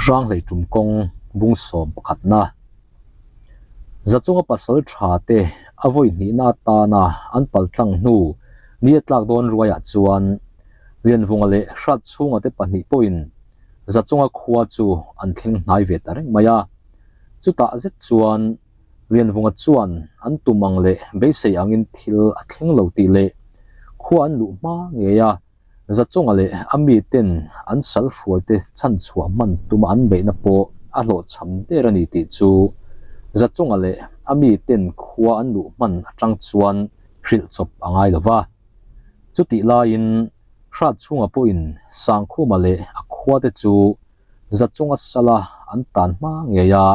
Hranghlei tum kawng bung sawm pakhatna. Zachunga pasal tha te a vawi hnihna atana an paltlang hnu ni a tlak dawn ruaiah chuan Lianvunga leh Hratchhunga te pahnih pawhin Zachunga khua chu an thleng hnai ve ta reng mai a. Chutah zet chuan Lianvunga chuan an tum ang leh beisei angin thil a thleng lo tih leh khua an luh hma ngei a, Zachunga leh a miten an sal hruaite chhanchhuah hman tuma an beihna pawh a hlawhchham der a ni tih chu Zachunga leh a miten khua an luh hman atang chuan hrilh chawp a ngai lo va. Chutih laiin Hratchhunga pawhin Sangkhuma leh a khuate chu Zachunga sala an tan hma ngei a,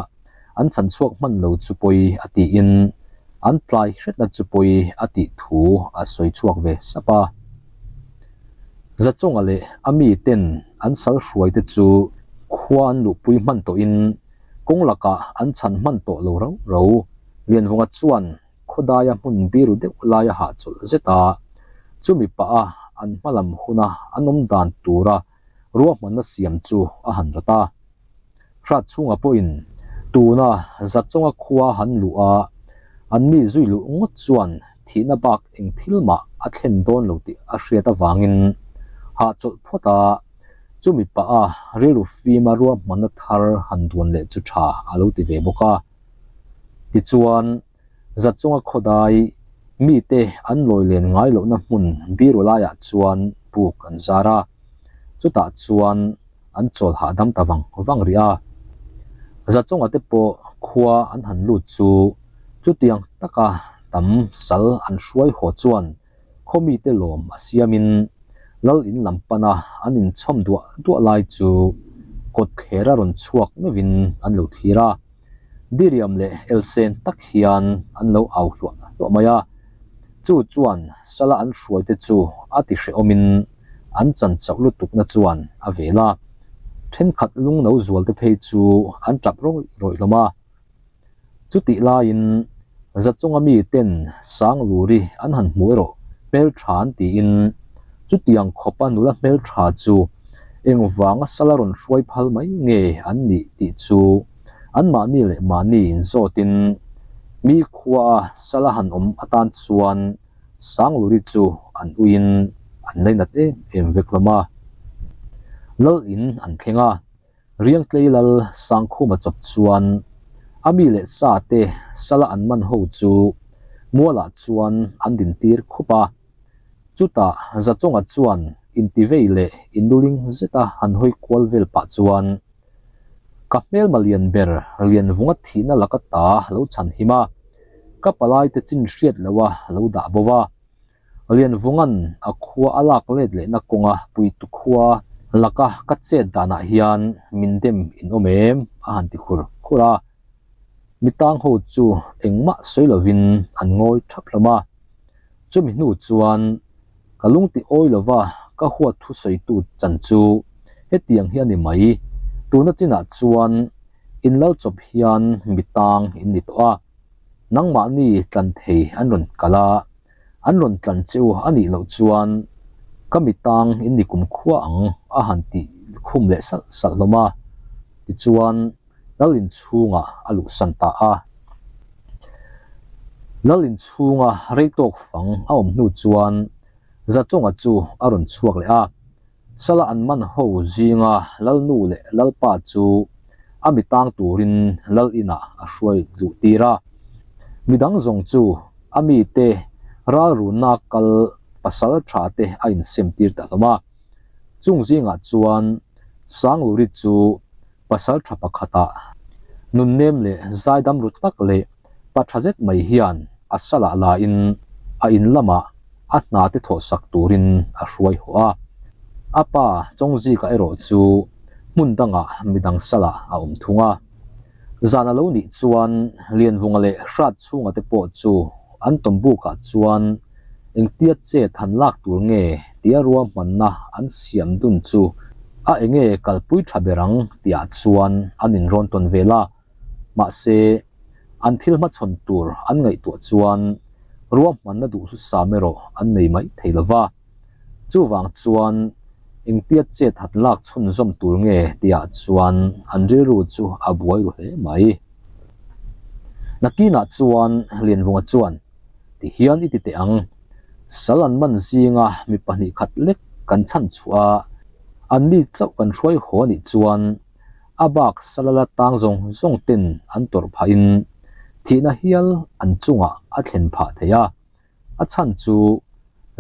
an chhanchhuak hman lo chu pawi a tiin an tlai hretna chu pawi a tih thu a sawi chhuak ve sap a. Zachunga leh a mi ten an sal hruai te chu khua an luhpui hman tawhin kawng lakah an chhan hman tawh lo rau rau. Lianvunga chuan khawdaia hmun biru deuh laia hahchawlh zet a, chumi pah a an hmalam huna an awm dan tura ruahmanna siam chu a han rawt a. Hrat chhungah pawhin tuna Zachawnga khua han luh a, an mi zui luh ngawt chuan thihna bak eng thil mah a thlen dawn lo tih a hriat avangin hahchawlh phawt a, chumi pah a rilru fima ruahmanna thar han duan leh chu tha a lo ti ve bawk a. Tichuan, Zachunga khawdai mite an lawi len ngai lohna hmun biru laiah chuan buk an zar a, chutah chuan an chawl hahdam ta vang vang rih a. Zachunga te pawh khua an han lut chu chutiang taka tam sal an hruai haw chuan khaw mite lawm a siamin lal in lam pana an inchhawm duah duah lai chu kawt thlera rawn chhuak meuhin an lo thlir a. Diriam leh elsen tak hian an lo au hluah hluah mai a, chu chuan sala an hruaite chu a ti hrehawmin an chan chauh lutukna chuan a vel a, thenkhat lungno zualte phei chu an tap rawih rawih hlawm a. Chutih laiin Zachunga mi ten Sangluri an han hmu erawh hmeltha an tiin chutiang khawpa nula hmeltha chu engvanga sala rawn hruai phal mai nge an nih tih chu anmahni leh mahni inzawtin mi khuaa sala han awm atan chuan Sangluri chu an uiin an lainat em em vek hlawm a. Lal in an thleng a. Riangtlei lal Sangkhuma chawp chuan a mi leh sa te sala an man ho chu mualah chuan an din tir khup a. Chutah Zachawnga chuan intivei leh inluling zeta han hawi kual vel pah chuan, Ka hmelma lian ber Lianvunga thihna laka ta lo chhan him a, ka palai te chin hriat loha lo dah bo va. Lianvunga'n a khua a lak let lehna kawnga puitu khua laka ka chet danah hian min dem in awm em? a han ti khur khur a. Mitang ho chu engmah sawi lovin an ngawi thap hlawm a. Chumi hnu chuan ka lung ti awi lova ka huat thu sawitu chan chu hetiang hi a ni mai. Tuna chinah chuan inlal chawp hian mitang in ni tawh a. Nangmahni tlan thei an rawn kal a, an rawn tlan che u a nih loh chuan ka mi tang in ni kum khua ang a han tih khum leh salh salh hlawm a, tichuan Lal inchhungah a luhsan ta a. Lal inchhunga rei tawk fang a awm hnu chuan Zachawnga chu a rawn chhuak leh a. Sala an man ho zinga Lalnu leh Lalpa chu a mi tang turin Lal inah a hruai luh tir a. Midang zawng chu a mite ralruna kal pasal tha te a insem tir ta hlawm a. Chung zingah chuan Sangluri chu pasal tha pakhatah nunnem leh zaidam ru tak leh pa tha zet mai hian a salah lain a in lamah a hna te thawhsak turin a hruai haw a. A pa Chawngzika erawh chu hmun dangah midang salah a awm thung a. Zan a lo nih chuan Lianvunga leh Hratchhunga te pawh chu an tawmbukah chuan engtia chet han lak tur nge tia ruahmanna an siam dun chu a enge kalpui tha ber ang tihah chuan an inrawn tawn vel a. Mahse, an thil hmachhawn tur an ngaihtuah chuan ruahmanna duhthusam erawh an nei mai thei lo va. Chuvang chuan Engtia chet hat lak chhunzawm tur nge tihah chuan an rilru chu a buai ru hle mai. Nakinah chuan Lianvunga chuan, Ti hian i ti teh ang. Sal an man zinga mi pahnih khat lek kan chhan chhuah a, an mi chauh kan hruai haw a nih chuan a bak salala tang zawng zawng ten an tawrh phahin thihna hial an chungah a thlen phah thei a. A chhan chu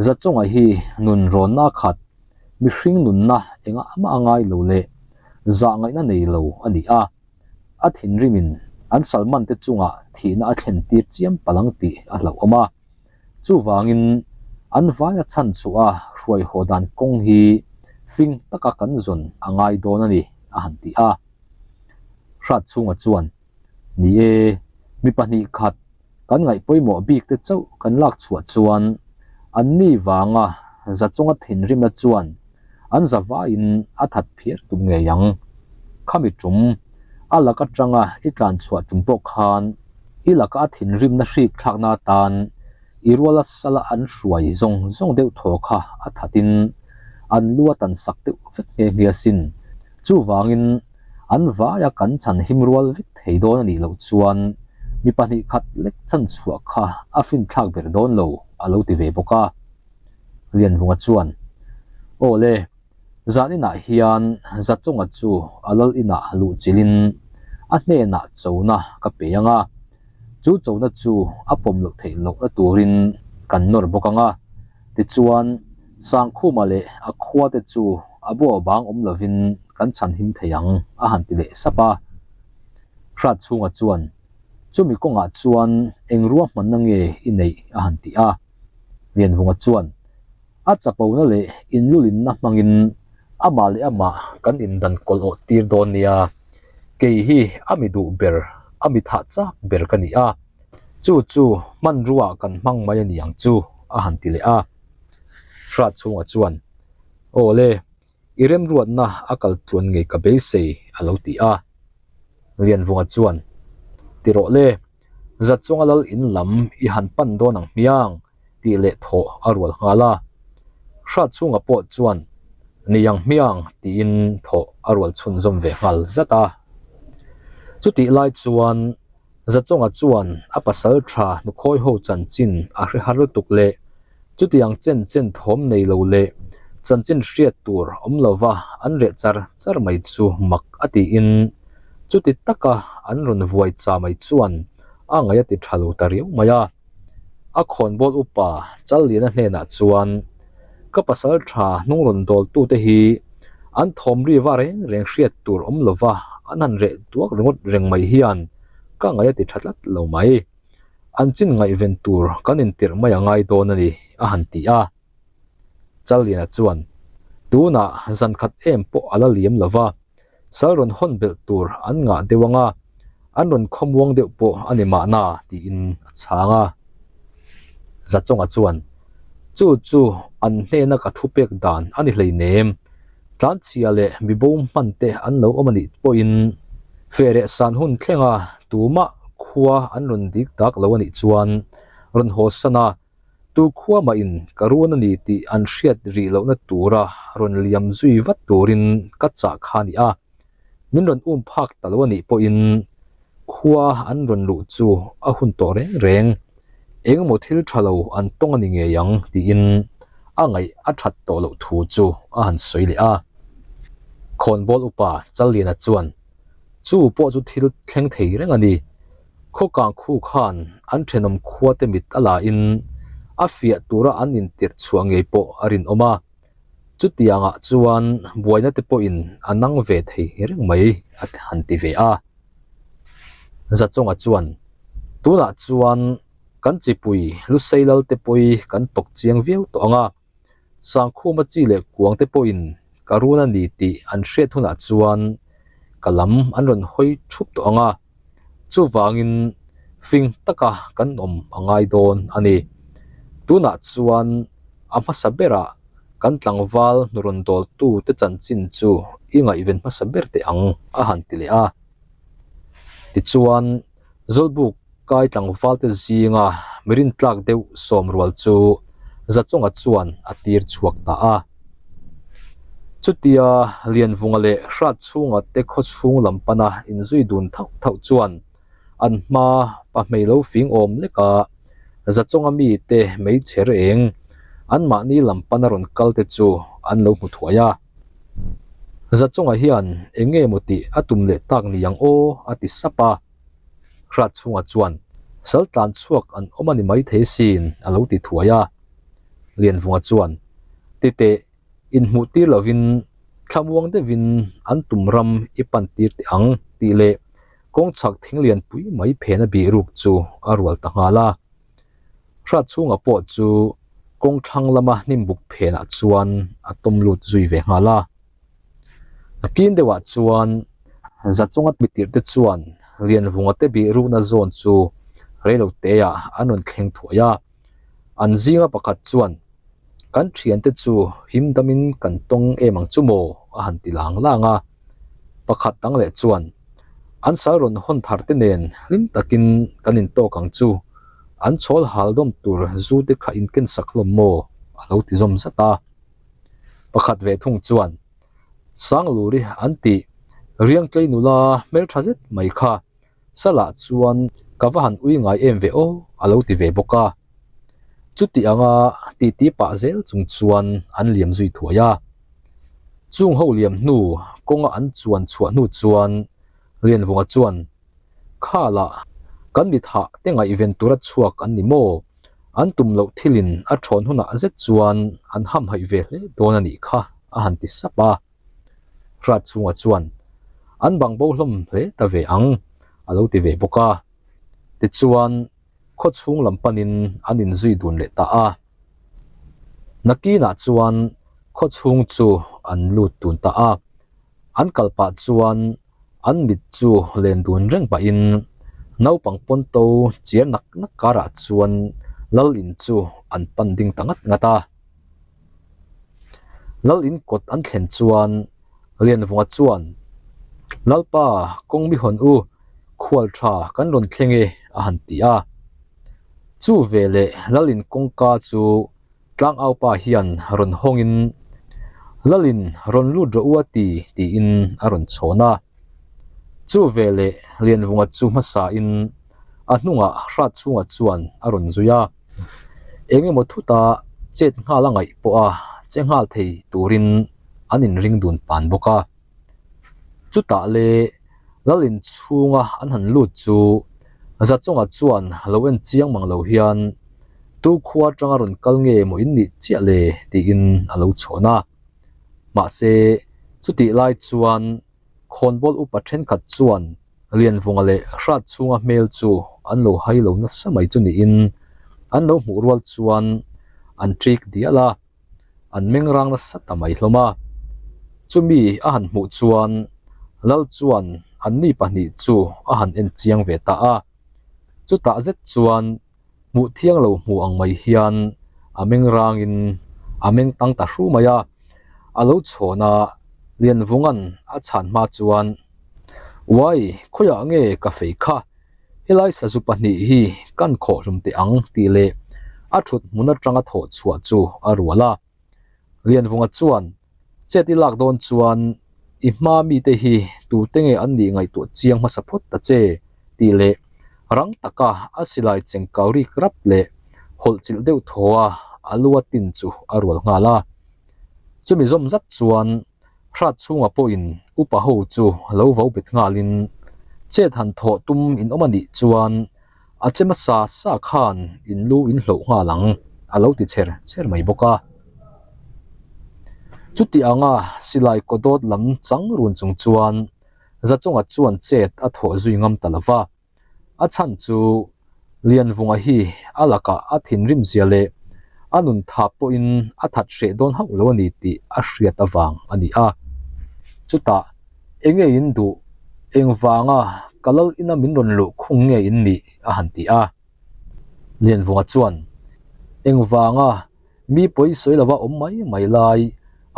Zachawnga hi nun rawnna khat, mihring nunna engah mah a ngai lo leh zahngaihna nei lo a ni a. A thinrimin an Salman te chungah thihna a thlen tir chiam palang tih a hlauhawm a. Chuvangin an vaia chhan chhuah a hruai haw dan kawng hi fing taka kan zawn a ngai dawn a ni, a han ti a. Hratchhunga chuan, Ni e, mi pahnih khat kan ngaih pawimawh bik te chauh kan lak chhuah chuan an ni vanga za chunga thinrimna chuan an za vaiin a that phiar tum ngei ang. Khami tum, a lak atanga i tlan chhuah tum pawh khan i laka a thinrimna hrik thlakna atan i ruala sala an hruai zawng zawng deuh thaw kha a thatin an lu a tan sak deuh vek nghe nghe asin. Chuvangin An vaia kan chhan him rual vek thei dawn a nih loh chuan mi pahnih khat lek chhan chhuah kha a finthlak ber dawn lo, a lo ti ve bawk a. Lianvunga chuan, Aw le, zan inah hian Zachawnga chu a lal inah luh chilhin a hnenah chona ka pe ang a, chu chona chu a pawm loh theih lohna turin kan nawr bawk ang a, tichuan Sangkhuma leh a khuate chu a bua bang awm lovin kan chhanhim thei ang, a han ti leh sap a. Hrat chhunga chuan, Chumi kawngah chuan eng ruahmanna nge i neih? a han ti a. Lianvunga chuan, A chapona leh inlulinna hmangin amah leh amah kan indan kawlh awh tir dawn nia. Kei hi a mi duh ber, a mi thah chak ber ka ni a. Chu chu hmanrua kan hmang mai a ni ang chu, a han ti leh a. Hrat chhunga chuan, Aw le, i remruatna a kal tluan ngei ka beisei, a lo ti a. Lianvunga chuan, Ti rawh le, Zatchunga lal in lam i han pan dawn ang hmiang, tih leh thawh a rual nghal a. Hrat chhunga pawh chuan, Ni ang hmiang, tiin thawh a rual chhunzawm ve nghal zat a. Chutih lai chuan Zachawnga chuan a pasal tha hnukhawi ho chanchin a hre har lutuk leh chutiang chen chen thawm nei lo leh chanchin hriat tur awm lova an reh char char mai chu mak a tiin chuti taka an rawn vuai cha mai chuan a ngaih a ti tha lo ta riau mai a. A khawnbawl upa Challiana hnenah chuan ka pasal tha hnung rawn dawltute hi an thawm ri va reng reng hriat tur awm lova an han reh duak ringawt reng mai hian ka ngaih a ti tha tlat lo mai. An chin ngaihven tur kan intirh mai a ngai dawn a ni a han ti a. Challiana chuan tunah zan khat em pawh a la liam lova Sal rawn hawn belh tur an ngah deuh ang a, an rawn khawmuang deuh pawh a ni mahna tiin a chhang a. Zachawnga chuan, Chu chu an hnena ka thupek dan a ni hleinem, tlanchhia leh mibo hman te an lo awm a nih pawhin fehreh san hun thlenga tumah khua an rawn dik dak lo a nih chuan rawn haw san a, Tu khua mahin ka run a ni tih an hriat rih lohna tura rawn liam zui vat turin ka chah kha a ni a, min rawn um phak ta lo a nih pawhin khua an rawn luh chu a hun tawh reng reng. Engemaw thil tha lo an tawng a ni ngei ang tiin a ngaih a that tawh loh thu chu a han sawi leh a. Khawnbawl upa Challiana chuan chu pawh chu thil thleng thei reng a ni. Khawkang khu khan an thenawm khuate mit a la in a fiah tura an intirh chhuah ngei pawh a rinawm a, chutiangah chuan buaina te pawhin a nang ve thei reng mai a han ti ve a. Zachawnga chuan, Tunah chuan kan chipui Lusei Lal te pawhi kan tawk chiang viau tawh ang a, Sangkhuma chi leh kuang te pawhin ka run a ni tih an hriat hunah chuan ka lam an rawn hawi thup tawh ang a, chuvangin fing taka kan awm a ngai dawn a ni. Tunah chuan a hmasa berah kan tlangval hnurawn dawltu te chanchin chu i ngaihven hmasa ber teh ang a han ti leh a. Tichuan Zawlbuk kai tlangvalte zinga mirin tlak deuh sawm rual chu Zachawnga chuan a tir chhuak ta a. Chutia Lianvunga leh Hratchhunga te khawchhung lam pana inzui dun thauh thauh chuan an hma pahmei lo fing awm lek a, Zachawnga mite meichher eng anmahni lam pana rawn kal te chu an lo hmu thuai a. Zachawnga hian eng nge maw tih a tum leh tak ni ang aw a ti sap a. Hratchhunga chuan sal tlan chhuak an awm a ni maithei sin a lo ti thuai a. Lianvunga chuan, Titeh, inhmuh tir lovin thlamuang deuhin an tum ram i pan tir teh ang tih leh kawng chhak thing lian pui mai phena bih ruk chu a rual ta nghal a. Hratchhunga pawh chu kawng thlang lama hnimbuk phenah chuan a tawm lut zui ve nghal a. A kin deuhah chuan Zachunga mitirh te chuan Lianvunga te bih rukna zawn chu reiloteah an rawn thleng thuai a. An zinga pakhat chuan, Kan thiante chu him damin kan tawng em ang chu maw? a han ti lang lang a. Pakhat dang leh chuan, An sal rawn hawn thar te nen hlim takin kan intawk ang chu, an chhawl hal dawm tur zu te kha in ken sak hlawm maw? a lo ti zawm zat a. Pakhat ve thung chuan, Sangluri an tih Riangtlei nula hmeltha zet mai kha Salah chuan ka va han ui ngai em ve aw a lo ti ve bawk a. Chuti anga titi pah zel chung chuan an liam zui thuai a. Chung ho liam hnu kawnga an chuan chhuah hnu chuan Lianvunga chuan, Khala, kan mithah te ngaihven tura chhuak an ni maw? An tum loh thilin a thawn hunah zet chuan an hamhaih ve hle dawn a nih kha a han ti sap a. Hrat chhungah chuan an bang bo hlawm hle ta ve ang a lo ti ve bawk a. Tichuan khaw chhung lam panin an inzui dun leh ta a. Nakinah chuan khaw chhung chu an lut dun ta a. An kal pah chuan an mit chu len dun reng pahin naupang pawnto chiar nak nak karah chuan lal in chu an pan ding ta ngat ngat a. Lal in kawt an thlen chuan Lianvunga chuan, Lalpa kawng mi hawn u, khual tha kan rawn thleng e a han ti a. Chu veleh Lal in kawngka chu Tlangaupa hian rawn hawngin, Lal in rawn lut rawh u a ti tiin a rawn chhawn a. Chu veleh Lianvunga chu hmasain a hnungah Hratchhunga chuan a rawn zui a. Eng emaw thuta chet nghal a ngaih pawh a che nghal thei turin an inring dun pan bawk a. Chutah le Lalin chhunga an han lut chu Zachawnga chuan lo en chiang mang lo hian tu khua atanga rawn kal nge maw in nih chiah le tiin a lo chhawn a. Mahse chutih lai chuan Khawnbawl upa thenkhat chuan Lianvunga leh Hratchhunga hmel chu an lo hai lo nasa mai chu niin an lo hmuh rual chuan an ṭik dial a, an meng rang nasa ta mai hlawm a. Chumi a han hmuh chuan Lal chuan anni pahnih chu a han en chiang ve ta a, chutah zet chuan Hmuh thiang lo hmu ang mai hian a meng rangin a meng tang ta hru mai a, a lo chhawn a, Lianvunga'n a chhan hma chuan, Uai, khawiah nge ka fei kha? Helai sazu pahnih hi kan khawh hlum teh ang tih leh a thut hmun atanga thawh chhuah chu a rual a. Lianvunga chuan, Chet i lak dawn chuan i hma mite hi tute nge an nih ngaihtuah chiang hmasa phawt ta che tih leh rang taka a silai cheng kau rik rap leh hawlh chilh deuh thaw a a lu a tin chu a rual nghal a. Chumi zawm zat chuan hrat chhungah pawhin upa ho chu lo vo bet nghalin chet han thawh tum in awm a nih chuan A che hmasa sa khan in lu in hloh nghal ang, a lo ti chher chher mai bawk a. Chuti anga silai kaw dawt lam chang run chung chuan Zachawnga chuan chet a thawh zui ngam ta lo va. A chhan chu Lianvunga hi a lakah a thinrim zia leh a nun tha pawhin a that hreh dawn hauh lo a ni tih a hriat avang a ni a. Chutah Enge in duh? Engvanga ka lal ina min rawn luh khung nge in nih? a han ti a. Lianvunga chuan, Engvanga mi pawi sawi lova awm mai mai lai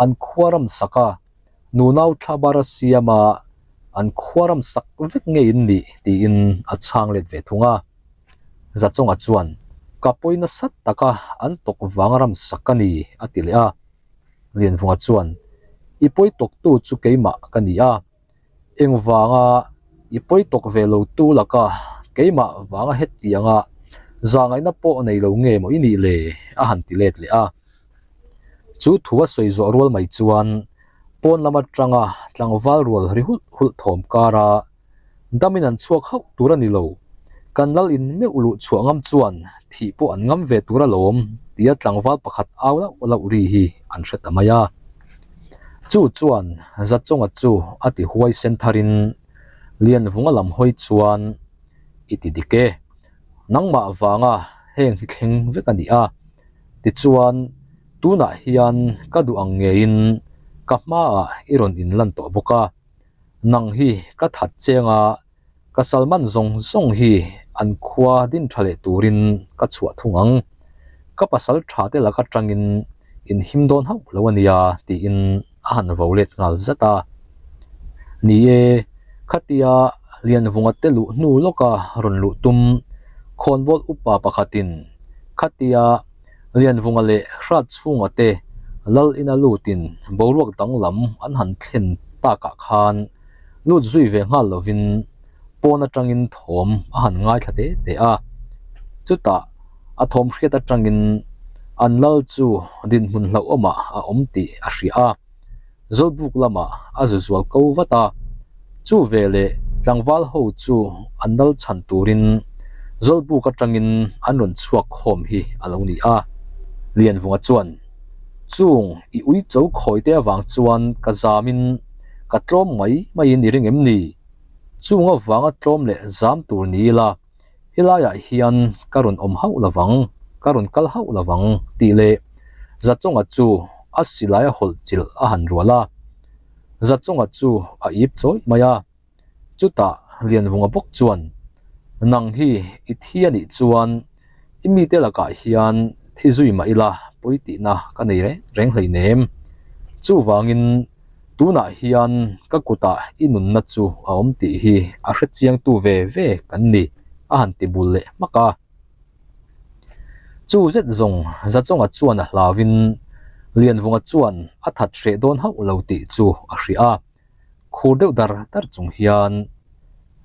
an khua ram sak a, nunau thla bara siama an khua ram sak vek nge in nih? tiin a chhang let ve thung a. Zachawnga chuan, Ka pawi nasa taka an tawk vanga ram sak a ni, a ti leh a. Lianvunga chuan, I pawi tawktu chu keimah ka ni a, engvanga i pawi tawk ve lo tu laka keimah vanga hetianga zahngaihna pawh nei lo nge maw i nih le? a han ti let leh a. Chu thu a sawi zawh rual mai chuan pawn lam atanga tlangval rual ri hulh hulh thawm kara Damin an chhuak hauh tur a ni lo. Kan lal in meuh luh chhuah ngam chuan thih pawh an ngam ve tur alawm tia tlangval pakhat au lauh lauh ri hi an hre ta mai a. Chu chuan Zachawnga chu a ti huai sen tharin Lianvunga lam hawi chuan i ti dik e. Nangmah vanga heng hi thleng vek a ni a. Tichuan tunah hian ka duh ang ngeiin ka hmaah i rawn inlan tawh bawk a. Nang hi ka that cheng a, ka Salman zawng zawng hi an khua din tha leh turin ka chhuah thung ang. Ka pasal tha te laka tangin in him dawn hauh lo a nia tiin a han vo let nghal zat a. Ni e, khatia Lianvunga te luh hnu lawka rawn luh tum khawnbawl upa pakhatin khatia Lianvunga leh Hratchhunga te lal ina lutin boruak danglam an han thlen takah khan lut zui ve nghal lovin pawn atangin thawm a han ngaithla te te a. Chutah a thawm hriat atangin an lal chu dinhmun hlauhawmah a awm tih a hria a. Zawlbuk lamah a zu zual ko vat a, chu veleh tlangval ho chu an lal chhan turin Zawlbuk atangin an rawn chhuak khawm hi a lo ni a. Lianvunga chuan, Chung i ui cho khawi te avang chuan ka zamin ka tlawm mai maiin i ring em ni? Chung avanga tlawm leh zam tur ni ila Helaiah hian ka rawn awm hauh lovang, ka rawn kal hauh lovang tih leh Zachawnga chu a silai a hawlh chilh a han rual a. Zachawnga chu a ip chawih mai a. Chutah Lianvunga bawk chuan, Nang hi i thi a nih chuan i mite lakah hian thi zui mah ila pawi tihna ka nei reng reng hleinem. Chuvangin Tunah hian ka kutah i nunna chu a awm tih hi a hre chiangtu ve ve kan ni, a han ti bul leh hmak a. Chu zet zawng Zachawnga chuan a hlauvin Lianvunga chuan a that hreh dawn hauh lo tih chu a hria a. Khur deuh dar dar chung hian,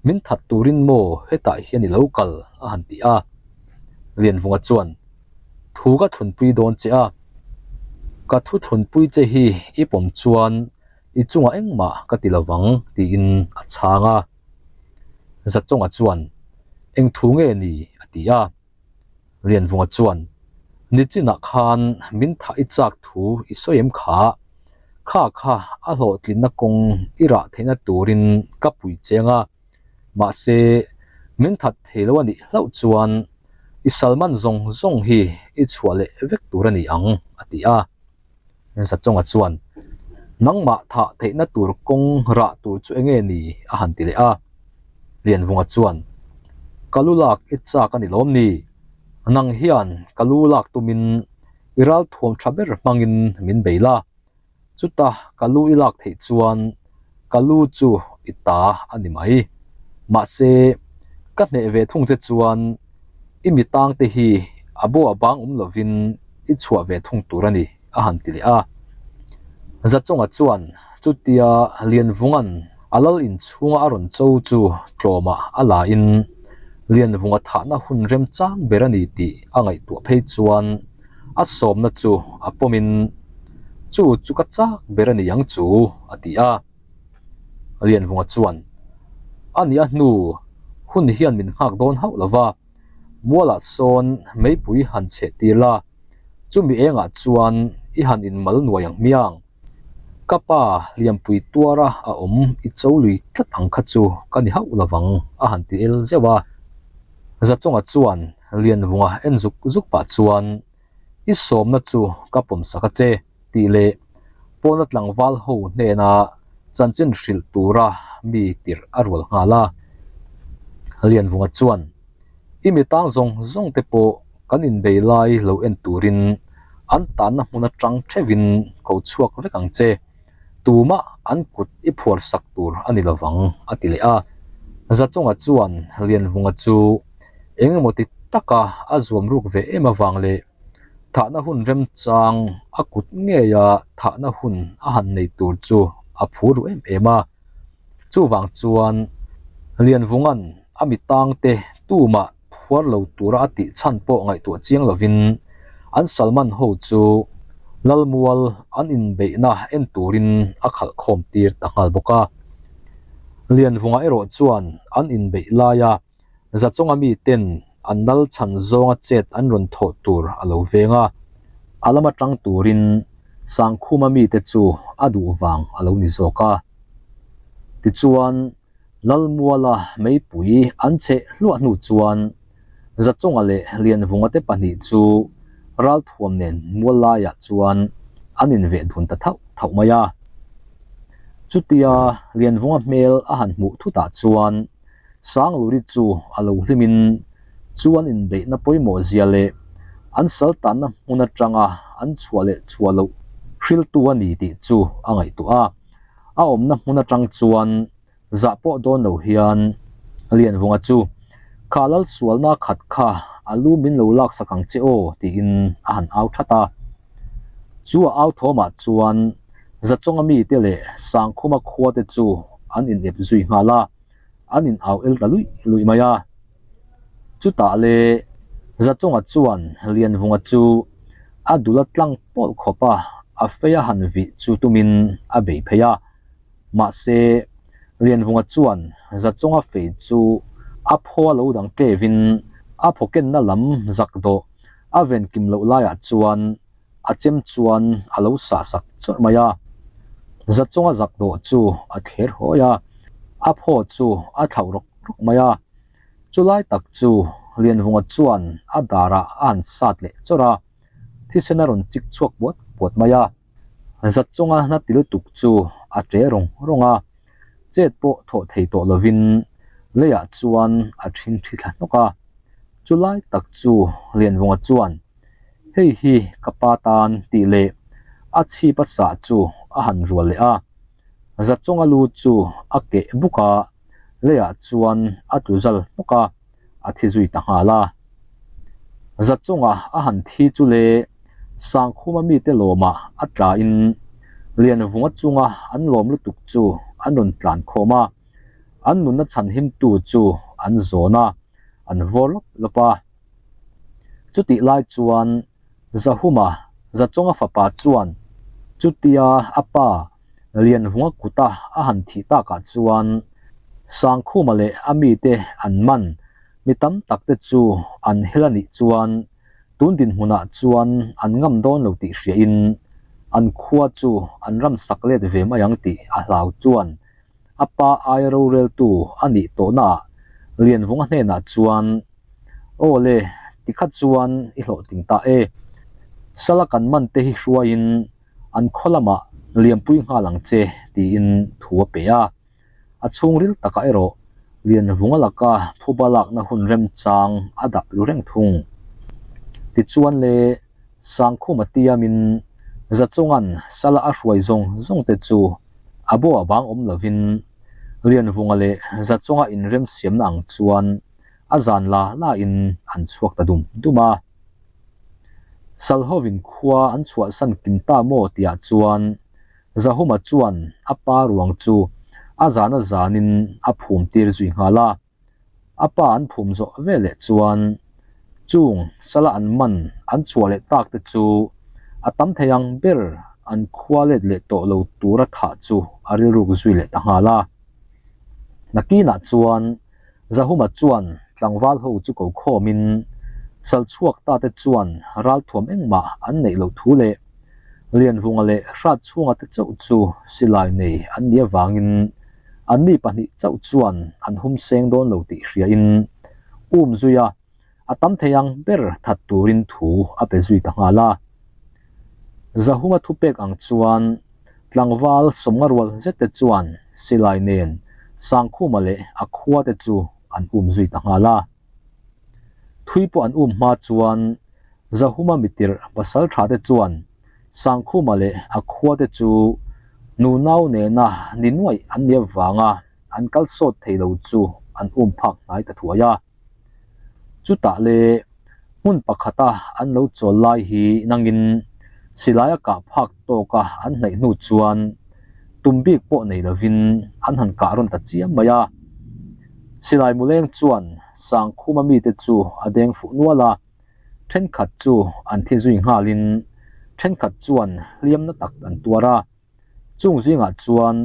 Min that turin maw hetah hian i lo kal? a han ti a. Lianvunga chuan, Thu ka thlunpui dawn che a, ka thu thlunpui che hi i pawm chuan i chungah engmah ka ti lovang tiin a chhang a. Zachawnga chuan, Eng thu nge ni? a ti a. Lianvunga chuan, Nichinah khan min thah i chak thu i sawi em kha? Kha kha a hlawhtlinna kawng i rah theihna turin ka pui cheng a, mahse min that thei lo a nih hlauh chuan i Salman zawng zawng hi i chhuah leh vek tur a ni ang, a ti a. Zachawnga chuan, Nangmah thah theihna tur kawng rah tur chu enge ni? a han ti leh a. Lianvunga chuan, Ka lu lak i chak a ni lawm ni? Nang hian ka lu lak tumin i ralthuam tha ber hmangin min bei la. Chuta ka lu i lak theih chuan ka lu chu i ta a ni mai. Mahse, ka hneh ve thung che chuan i mi tang te hi a bo a bang awm lovin i chhuah ve thung tur a ni, a han ti leh a. Zachawnga chuan chutia Lianvunga'n a lal inchhunga a rawn cho chu tlawmah a la in Lianvunga thahna hun remchang ber a ni tih a ngaihtuah phei chuan a sawmna chu a pawmin, Chu chu ka chak ber a ni ang chu, a ti a. Lianvunga chuan, A nih a hnu, hun hian min nghak dawn hauh lo va, mualah sawn meipui han cheh tir la, chumi engah chuan i han inmal nuai ang hmiang. Ka pa Liampui tuara a awm i cho lui tlat ang kha chu ka ni hauh lovang a han ti el zeuh a. Zachawnga chuan Lianvunga en zuk zuk pah chuan I sawmna chu ka pawm sak a che tih leh pawna tlangval ho hnena chanchin hrilh tura mi tirh a rual nghal a. Lianvunga chuan I mi tang zawng zawng te pawh kan inbei lai lo en turin an tanna hmun atang theuhin ko chhuak vek ang che, tumah an kut i phuar sak tur a ni lovang a ti leh a. Zachawnga chuan Lianvunga chu eng emaw ti taka a zuam ruk ve em avang leh. Thahna hun remchang a kut ngeia thahna hun a han nei tur chu a phur ru em em a. Chuvang chuan Lianvunga'n a mi tangte tumah phuar lo tura a tih chhan pawh ngaihtuah chiang lovin an Salman ho chu Lalmual an inbeihna en turin a khalh khawm tir ta nghal bawk a. Lianvunga erawh chuan an inbeih laia Zachawnga miten an lal chhan zawnga chet an rawn thawh tur a lo veng a, a lama tang turin Sangkhuma mite chu a duh vang a lo ni zawk a. Tichuan, Lalmuala meipui an cheh hluah hnu chuan Zachawnga leh Lianvunga te pahnih chu ralthuam nen mual laiah chuan an inveh dun ta thauh thauh mai a. Chutia Lianvunga hmel a han hmuh thutah chuan Sangluri chu a lo hlimin chu an inbeihna pawimawh zia leh an saltanna hmun atanga an chhuah leh chhuah loh hriltu a ni tih chu a ngaihtuah a. A awmna hmun atang chuan zah pawh dawn lo hian Lianvunga chu, Kha Lalsualna khat kha a lu min lo laksak ang che aw tiin a han au that a. Chu a au thawmah chuan Zachawnga mite leh Sangkhuma khuate chu an inep zui nghal a, an in au el ta luih luih mai a. Chutah le Zachawnga chuan Lianvunga chu a dul a tlang pawlh khawp a, a fei a han vih chu tumin a bei phei a. Mahse, Lianvunga chuan Zachawnga fei chu a phaw a lo dang tlevin a phawkenna lam zak dawh a ven kim loh laiah chuan a chem chuan a lo sah sak chawrh mai a. Zachawnga zak dawh chu a thler hawi a, a phaw chu a thlauh rawk rawk mai a. Chulai tak chu Lianvunga chuan a darah a han sat leh chawrh a, thisen a rawn chik chhuak puat puat mai a. Zachawnga hna ti lutuk chu a ṭe rawng rawng a, chet pawh thawh thei tawh lovin leiah chuan a ṭhingṭhi thla hnawk a. Chulai tak chu Lianvunga chuan Hei hi ka pa tan tih leh a chhip a sah chu a han rual leh a, Zachawnga lu chu a keh buk a, leiah chuan a tlu zal hnawk a, a thi zui ta nghal a. Zachawnga a han thi chu le Sangkhuma mite lawmah a tlain Lianvunga chunga an lawm lutuk chu an rawn tlan khawm a, an nunna chhanhimtu chu an zawn a, an vawr lawp lawp a. Chutih lai chuan Zahuma, Zachawnga fapa chuan chutia a pa Lianvunga kuta a han thih takah chuan Sangkhuma leh a mite an man mi tam takte chu an hel a nih chuan tun dinhmunah chuan an ngam dawn lo tih hriain an khua chu an ram sak let ve mai ang tih a hlau chuan a pa aia roreltu a nih tawhnaah Lianvunga hnenah chuan, Aw le, tikhat chuan i hlawhtling ta e. Sala kan man te hi hruaiin an khaw lamah liampui nghal ang che, tiin thu a pe a. A chhungril takah erawh Lianvunga laka phuba lakna hun remchang a dap lu reng thung. Tichuan le, Sangkhuma tiamin Zachunga'n sala a hruai zawng zawng te chu a bo a bang awm lovin Lianvunga leh Zachunga inremsiamna ang chuan a zan la la in an chhuak ta dum dum a. Salhovin khua an chhuahsan kim ta maw tihah chuan Zahuma chuan a pa ruang chu a zan a zanin a phum tir zui nghal a. A pa an phum zawh veleh chuan chung sala an man an chhuah leh tak te chu a tam thei ang ber an khua let leh tawh lo tura thah chu a rilruk zui leh ta nghal a. Nakinah chuan Zahuma chuan tlangval ho chu ko khawmin Salchhuak ta te chuan ralthuam engmah an neih loh thu leh Lianvunga leh Hratchhunga te chauh chu silai nei an nih avangin Anni pahnih chauh chuan an hum seng dawn lo tih hriain um zui a, a tam thei ang ber that turin thu a pe zui ta nghal a. Zahuma thupek ang chuan tlangval sawmnga rual zet te chuan silai nen Sangkhuma leh a khua te chu an um zui ta nghal a. Thui pawh an um hma chuan Zahuma mitirh pasal tha te chuan Sangkhuma leh a khua te chu nunau nena ni nuaih an nia vanga an kal sawt thei lo chu an um phak hnai ta thuai a. Chutah le Hmun pakhata an lo chawl lai hi nangin silai a kah phak tawka an hnaih hnu chuan tum bik pawh nei lovin an han kah rawn ta chiam mai a. Silai muleng chuan Sangkhuma mite chu a deng fuh nual a, thenkhat chu an thi zui nghalin thenkhat chuan hliamna tak an tuar a. Chung zingah chuan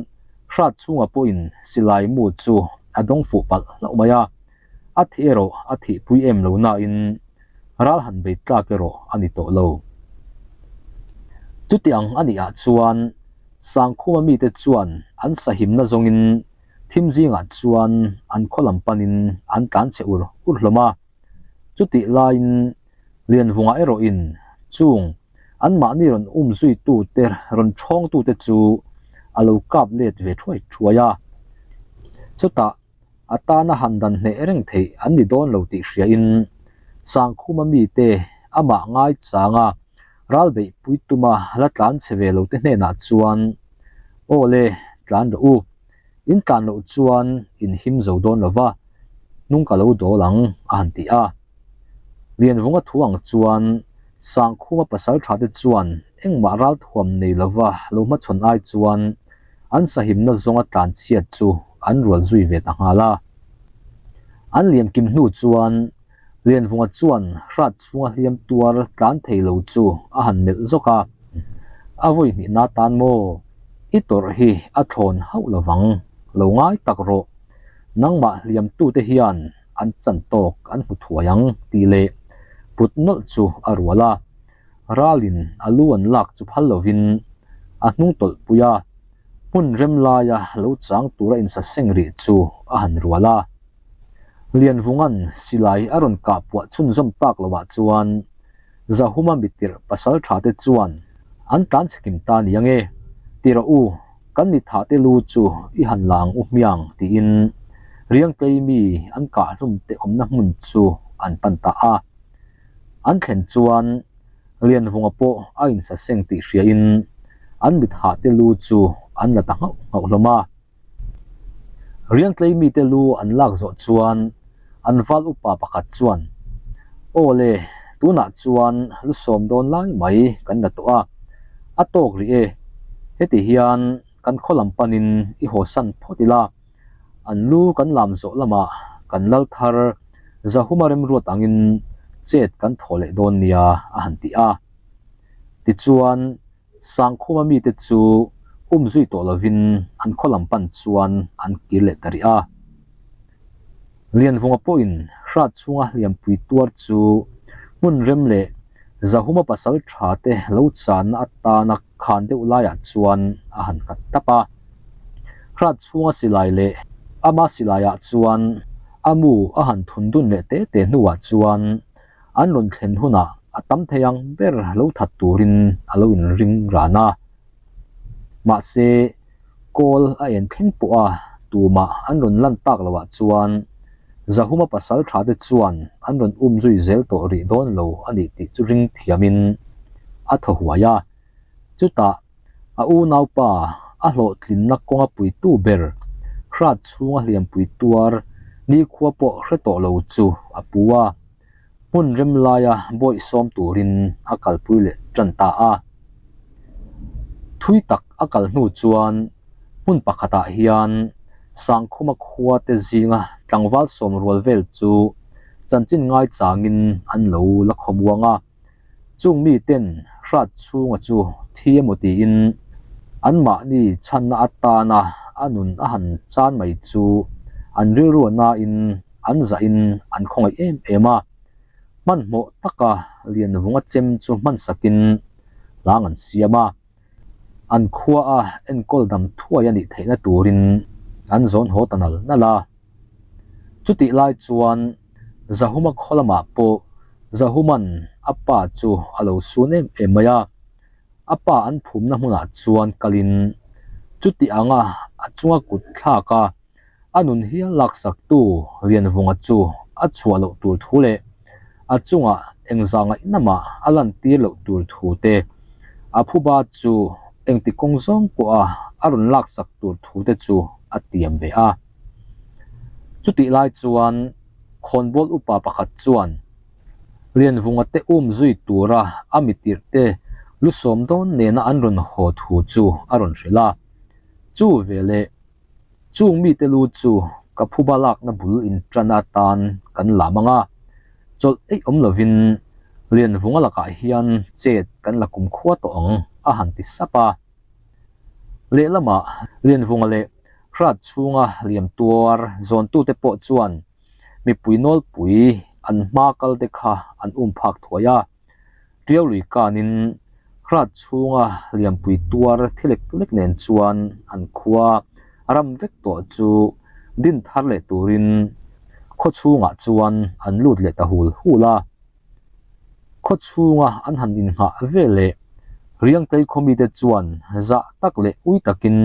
hrat chhungah pawhin silai mu chu a dawng fuh palh hlauh mai a, a thih erawh a thihpui em lo nain ral han bei tlak erawh a ni tawh lo. Chuti ang a nih ah chuan Sangkhuma mite chuan an sahimna zawngin thim zingah chuan an khaw lam panin an tlan chhe ur ur hlawm a. Chutih laiin Lianvunga erawhin chung Anmahni rawn um zuitute, rawn thawngtute chu a lo kap let ve thuai thuai a. Chutah a tana han dan hneh reng theih an ni dawn lo tih hriain Sangkhuma mite amah ngaichanga ral beihpui tuma la tlan che ve lote hnenah chuan, Aw le, tlan rawh u. In tlan loh chuan in him zo dawn lo va, hnung ka lo dawl ang, a han ti a. Lianvunga thu ang chuan Sangkhuma pasal tha te chuan engmah ralthuam nei lova lo hmachhawn ai chuan an sahimna zawnga tlan chhiat chu an rual zui ve ta nghal a. An liam kim hnu chuan Lianvunga chuan hrat chhunga hliam tuar tlan thei lo chu a han melh zawk a, A vawi hnihna tan maw? I tawrh hi a thlawn hauh lovang, lo ngai tak rawh. Nangmah hliamtute hian an chan tawk an hmu thuai ang tih leh put nawlh chu a rual a, ralin a lu an lak chu phal lovin a hnung tawlh pui a, hmun rem laia lo chang tura insaseng rih chu a han rual a. Lianvunga'n silai a rawn kah puah chhunzawm tak loah chuan Zahuma mitirh pasal tha te chuan an tlan chhe kim ta nia nge, ti rawh u, kan mi thah te lu chu i han la ang u hmiang tiin Riangtlei mi an kah hlum te awmna hmun chu an pan ta a. An thlen chuan Lianvunga pawh a insaseng tih hriain an mi thah te lu chu an la ta nghauh nghauh hlawm a. Riangtlei mite lu an lak zawh chuan an val upa pakhat chuan, Aw le, tunah chuan lu sawm dawn lai mai kan la tawh a, a tawk rih e, heti hian kan khaw lam panin i hawsan phawt ila, an lu kan lam zawh lamah kan lal thar Zahuma remruat angin chet kan thaw leh dawn nia a han ti a. Tichuan, Sangkhuma mite chu um zui tawh lovin an khaw lam pan chuan an kir leh ta rih a. Lianvunga pawhin hrat chhunga hliampui tuar chu hmun rem leh Zahuma pasal tha te lo channa atana khan deuh laiah chuan a han nghat tap a. Hrat chhunga silai leh ama silaiah chuan a mu a han thun dun leh te te hnuah chuan An rawn thlen hunah a tam thei ang ber lo that turin a lo inring ran a. Mahse, kawl a en thleng pawh a tumah an rawn lan tak loah chuan Zahuma pasal tha te chuan an rawn um zui zel tawh rih dawn lo a nih tih chu ring thiamin a thaw huai a. Chutah a unaupa a hlawhtlinna kawnga puitu ber hrat chhunga hliampui tuar nikhua pawh hre tawh lo chu a pu a. Hmun rem laia bawih sawm turin a kalpui leh tan ta a. Thui tak a kal hnu chuan hmun pakhatah hian Sangkhuma khua te zinga tlangval sawm rual vel chu chanchin ngaichangin an lo la khawmuang a. Chung miten hrat chhunga chu thi emaw tiin anmahni chhanna atana a nun a han chan mai chu an rilru a nain an zahin an khawngaih em em a. Hmanhmawh taka Lianvunga chem chu hmansakin hlang an siam a. An khua a enkawl dam thuai a nih theihna turin an zawn haw ta nal nal a. Chutih lai chuan Zahuma khaw lamah pawh Zahuman a pa chu a lo sun em em mai a, a pa an phumna hmunah chuan kalin chuti anga a chunga kut thlak a, a nun hial laksaktu Lianvunga chu a chhuah loh tur thu leh a chungah engzah ngaihnamah a lantir loh tur thu te, a phuba chu engti kawng zawng pawha a rawn laksak tur thu te chu a tiam ve a. Chutih lai chuan khawnbawl upa pakhat chuan, Lianvunga te um zui tura a mi tirh te lu sawm dawn nena an rawn haw thu chu a rawn hrilh a. Chu veleh chung mite lu chu ka phuba lakna bul inṭan atan kan lam ang a, chawlh eih awm lovin Lianvunga lakah hian chet kan la kumkhua tawh ang a han ti sap a. Lehlamah Lianvunga leh Hrat chhunga liam tuar zawntute pawh chuan mipui nawlpui an hma kal te kha an um phak thuai a, Tiau lui kanin Hrat chhunga liampui tuar thi lek lek nen chuan an khua ram vek tawh chu din thar leh turin khaw chhungah chuan an lut leh ta hul hul a. Khaw chhunga an han innghah ve leh Riangtei khaw mite chuan zah tak leh ui takin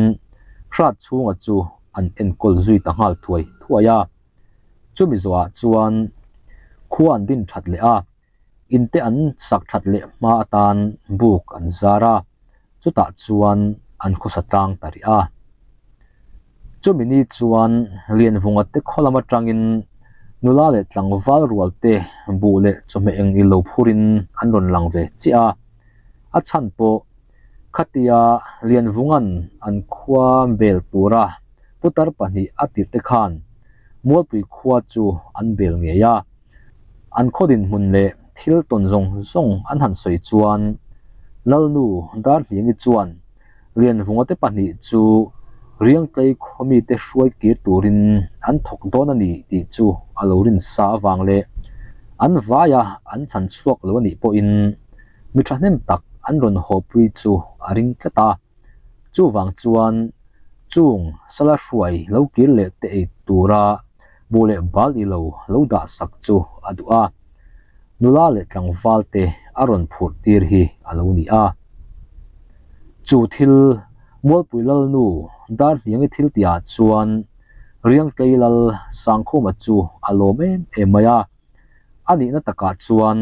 Hrat chhunga chu an enkawl zui ta nghal thuai thuai a. Chumi zawhah chuan khua an din that leh a, inte an sak that leh hma atan buk an zar a, chutah chuan an khawsa tlang ta rih a. Chumi ni chuan Lianvunga te khaw lam atangin nula leh tlangval rual te buh leh chawhmeh eng i lo phurin an rawn lang ve chiah a. A chhan pawh khatia Lianvunga'n an khua bel tura putar pahnih a tirh te khan Mualpui khua chu an bel ngei a. An khaw dinhmun leh thil tawn zawng zawng an han sawi chuan Lalnu Darhliangi chuan Lianvunga te pahnih chu Riangtlei khaw mite hruai kir turin an thawk dawn a ni tih chu a lo rin sa avang leh an vaia an chhan chhuak lo a nih pawhin mi thahnem tak an rawn hawpui chu a ring tlat a. Chuvang chuan chung sala hruai lo kir leh te ei tura bu leh bal i lo lo dah sak chu a duh a, nula leh tlangval te a rawn phurh tir hi a lo ni a. Chu thil Mualpui Lalnu Darhniangi thil tihah chuan Riangtlei Lal Sangkhuma chu a lawm em em mai a, a nihna takah chuan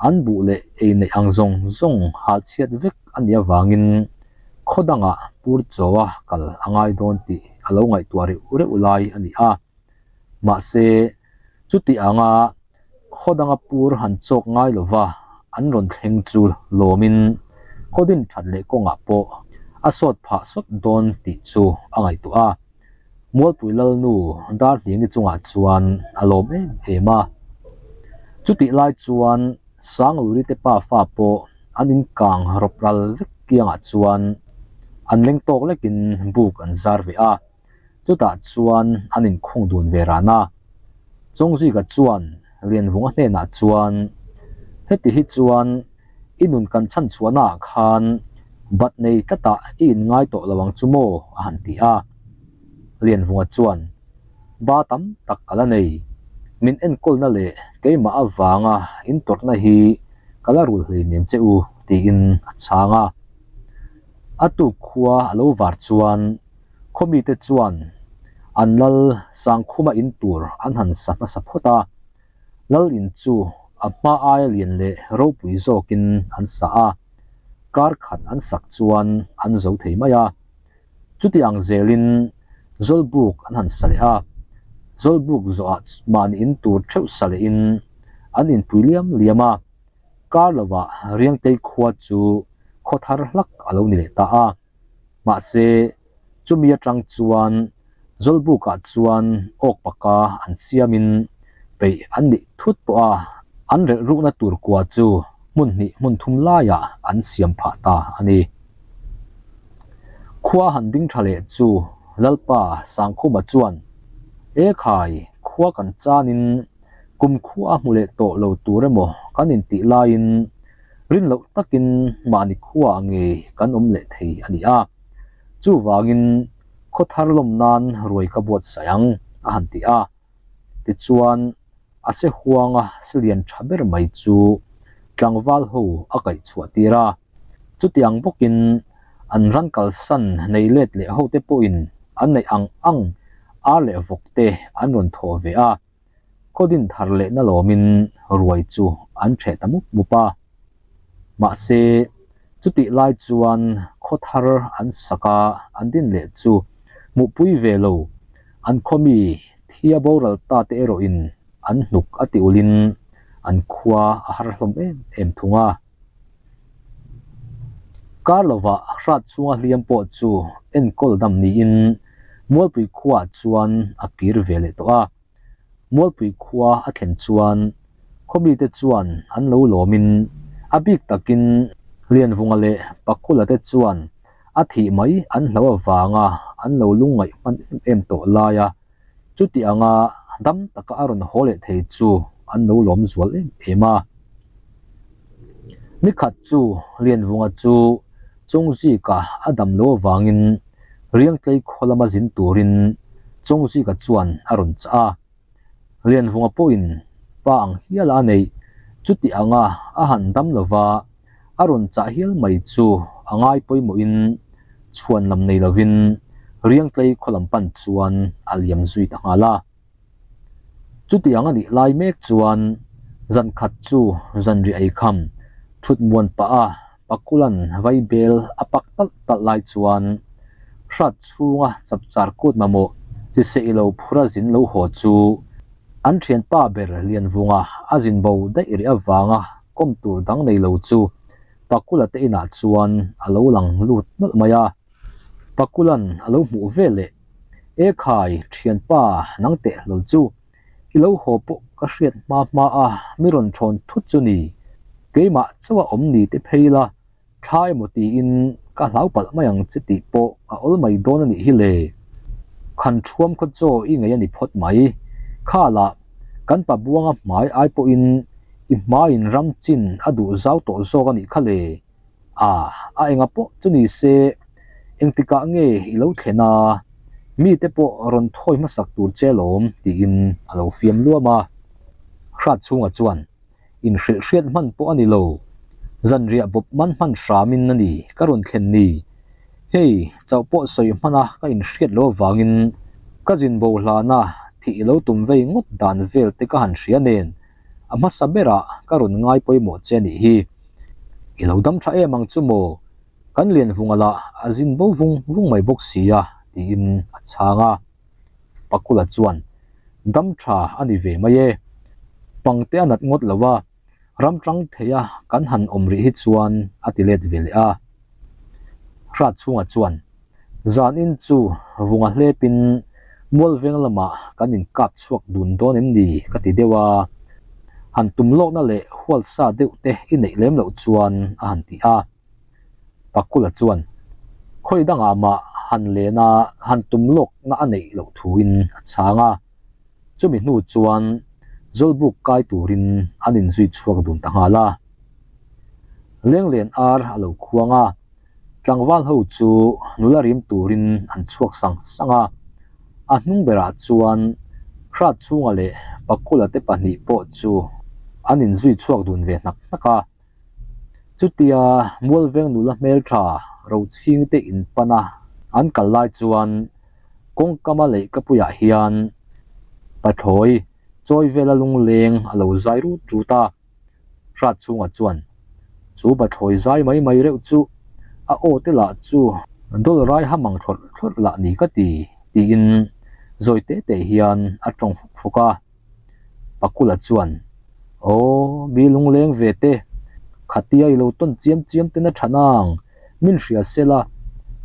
an buh leh ei neih ang zawng zawng hal chhiat vek a nih avangin khaw dangah pur chawa kal a ngai dawn tih a lo ngaihtuah reuh reuh lai a ni a. Mahse, chuti anga khaw danga pur han chawk ngai lova an rawn thleng chu lawmin khaw din that leh kawngah pawh a sawt phah sawt dawn tih chu a ngaihtuah a. Mualpui Lalnu Darhliangi chungah chuan a lawm em em a. Chutih lai chuan Sangluri te pa fa pawh an inkang rawp ral vek kiangah chuan an leng tawk lekin buk an zar ve a, chutah chuan an inkhung dun ve ran a. Chawngzuika chuan Lianvunga hnenah chuan, Heti hi chuan i nun kan chhan chhuahnaah khan bat nei tlatah i inngai tawh lo ang chu maw? a han ti a. Lianvunga chuan, Ba tam tak ka la nei. Min enkawlna leh keimah avanga in tawrhna hi ka la rul hleinem che u, tiin a chhang a. A tuk khua a lo var chuan khawmite chuan an lal Sangkhuma in tur an han sa hmasa phawt a. Lal in chu a hma aia lian leh ropui zawkin an sa a, kar khat an sak chuan an zo thei mai a. Chuti ang zelin Zawlbuk an han sa leh a, Zawlbuk zawhah mahni in tur theuh sa lehin an inpui liam liam a, kar lovah Riangtei khua chu khaw thar hlak a lo ni leh ta a. Mahse, chumi atang chuan Zawlbukah chuan awk paka an siamin peih an nih thut pawh a, an relh rukna tur kua chu hmun hnih hmun thum laiah an siam phah ta a ni. Khua han ding tha leh chu Lalpa Sangkhuma chuan, E khai, khua kan chanin kum khua a hmu leh tawh lo tur emaw kan intih laiin rin loh takin mahni khuaah ngei kan awm leh thei a ni a. Chuvangin khaw thar lawm nan ruai ka buatsaih ang, a han ti a. Tichuan, a se huanga silian tha ber mai chu tlangval ho a kaih chhuah tir a. Chutiang bawkin an ran kalsan nei let leh hote pawhin an neih ang ang ar leh vawk te an rawn thawh ve a. Khaw din thar leh na lawmin ruai chu an ṭheh ta mup mup a. Mahse, chutih lai chuan khaw thar an sak a, an din leh chu hmuhpui ve lo. An khaw mi thia boral ta te erawhin an hnuk a ti ulhin an khua a har hlawm em em thung a. Kar lovah hrat chhunga hliam pawh chu enkawl dam niin Mualpui khuaah chuan a kir ve leh tawh a. Mualpui khua a thlen chuan khawmite chuan an lo lawmin a bik takin Lianvunga leh Pakula te chuan a thih mai an hlo avanga an lo lungngaih hman em em tawh laia chuti anga dam taka a rawn haw leh thei chu an lo lawm zual em em a. Nikhat chu Lianvunga chu Chawngzika a dam lo avangin Riangtlei khaw lama zin turin Chawngzika chuan a rawn chah a. Lianvunga pawhin pa ang hiala a neih chuti anga a han dam lova a rawn chah hial mai chu a ngai pawimawhin chhuan lam nei lovin Riangtlei khaw lam pan chuan a liam zui ta nghal a. Chutiang a nih lai mek chuan zan khat chu zanriah ei kham thut muan pah a Pakulan vaibel a pak talh talh lai chuan hrat chhunga chapchar kut mamawh chi seih lo phura zin lo haw chu an thianpa ber Lianvunga a zin bo daih rih avanga kawm tur dang nei lo chu Pakula te inah chuan a lo lang lut nawlh mai a. Pakulan a lo hmuh veleh E khai thianpa nang teh hlawl chu I lo haw pawh ka hriat hma hma a mi rawn thawn thut chu ni. Keimah chauh a awm ni te phei la, thla emaw tiin ka hlau palh mai ang che tih pawh a awl mai dawn a nih hi le. Khan thuam khaw chaw i ngei a ni phawt mai. Kha lah kan pa buanga hmai ai pawhin i hmaiin ram chin a duh zau tawh zawk a nih kha le. A, a enga pawh chu ni se, engtikah nge i lo thlen a, mite pawh rawn thawi hmasak tur che lawm tiin a lo fiam luam a. Hrat chhunga chuan inhrilh hriat hman pawh a ni lo, zanriah bawp man hman hramin a ni ka rawn thlen ni. Hei, chauh pawh sawi hmana ka inhriat lo avangin ka zin bo hlana thih i lo tum vei ngawt dan vel te ka han hria nen A hmasa berah ka rawn ngai pawimawh che a nih hi. I lo dam tha em ang chu maw? Kan Lianvunga lah a zin bo vung vung mai bawk si a, tiin a chhang a. Pakula chuan, Dam tha a ni ve mai e. Pangte a nat ngawt lo a, ram tang theia kan han awm rih hi chuan a ti let ve leh a. Hrat chhungah chuan, Zan in chu vunga hlepin Mualveng lamah kan inkap chhuak dun dawn em ni ka ti deuh a, han tum lawkna leh hualsa deuh te i neih lem loh chuan a han ti a. Pakula chuan khawi dangah mah han lena han tum lawkna a neih loh thuin a chhang a, chumi hnu chuan Zawlbuk kai turin an inzui chhuak dun ta nghal a. Lenglen ar a lo khuang a, tlangval ho chu nula rim turin an chhuak sang sang a, a hnung berah chuan Hrat chhunga leh Pakula te pahnih pawh chu an inzui chhuak dun ve hnak hnak a. Chutia Mualveng nula hmeltha Rochhing te inpan a an kal lai chuan kawngkama leihkapuiah hian pathlawi chawi vela lungleng a lo zai rut rut a. Hrat chhungah chuan chu pathlawi zai mai mai reuh chu a aw te lah chu dawl rai ham ang thlawrh thlawrh lah ni ka ti tiin zawi te te hian a tawng fuk fuk a. Pakula chuan Aw mi lungleng ve te, khatia i lo tawn chiam chiam ten a tha nang, min hria sela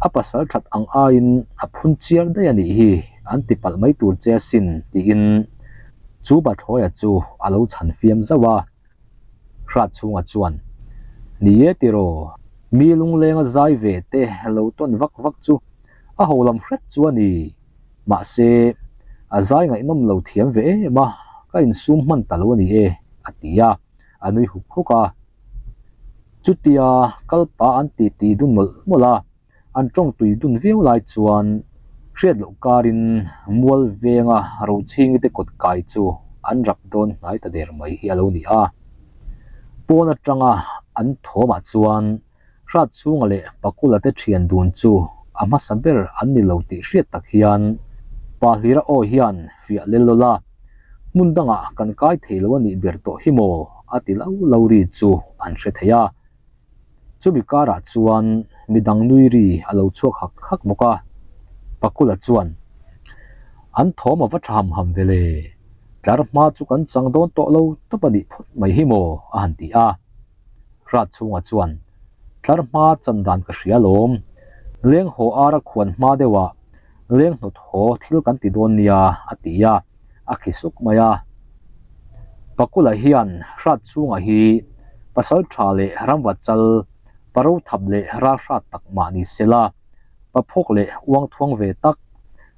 a pasal that ang aiin a phun chiar daih a nih hi an ti palh mai tur che asin tiin chu Bathlawia chu a lo chhan fiam zauh a. Hrat chhunga chuan, Ni e tiraw, mi lunglenga zai ve te lo tawn vak vak chu a ho lam hret chu a ni. Mahse, a zai ngaihnawm lo thiam ve em a, ka insum hman ta lo a ni e, a ti a, a nui huk huk a. Chutia kalpa an titi dun mawlh mawlh a, an tawng tui dun viau lai chuan hriat loh karin mual venga Rochhingi te kawt kai chu an rap dawn hnai ta der mai hi a lo ni a. Pawn atanga an thawmah chuan Hrat chhunga leh Pakula te thian dun chu a hmasa ber an ni lo tih hriat tak hian Pa Hlira aw hian fiah lel lawlh a, hmun dangah kan kai thei lo a nih ber tawh hi maw a ti lo lo ri chu an hre thei a. Chumi karah chuan midang nui ri a lo chhuak hak hak bawk a, Pakula chuan, An thawm a va tha ham ham ve le. Tlar hma chu kan chang dawn tawh lo tawp a nih phawt mai hi maw? a han ti a. Hrat chhungah chuan, Tlar hma chan dan ka hria lawm. Leng haw ara khuan hma deuhah leng hnawt haw thil kan ti dawn nia, a ti a, a khi suk mai a. Pakula hian hrat chhungah hi pasal tha leh ramva chal, paro thap leh ral hrat tak mah ni sela, paphawk leh uang thuang ve tak,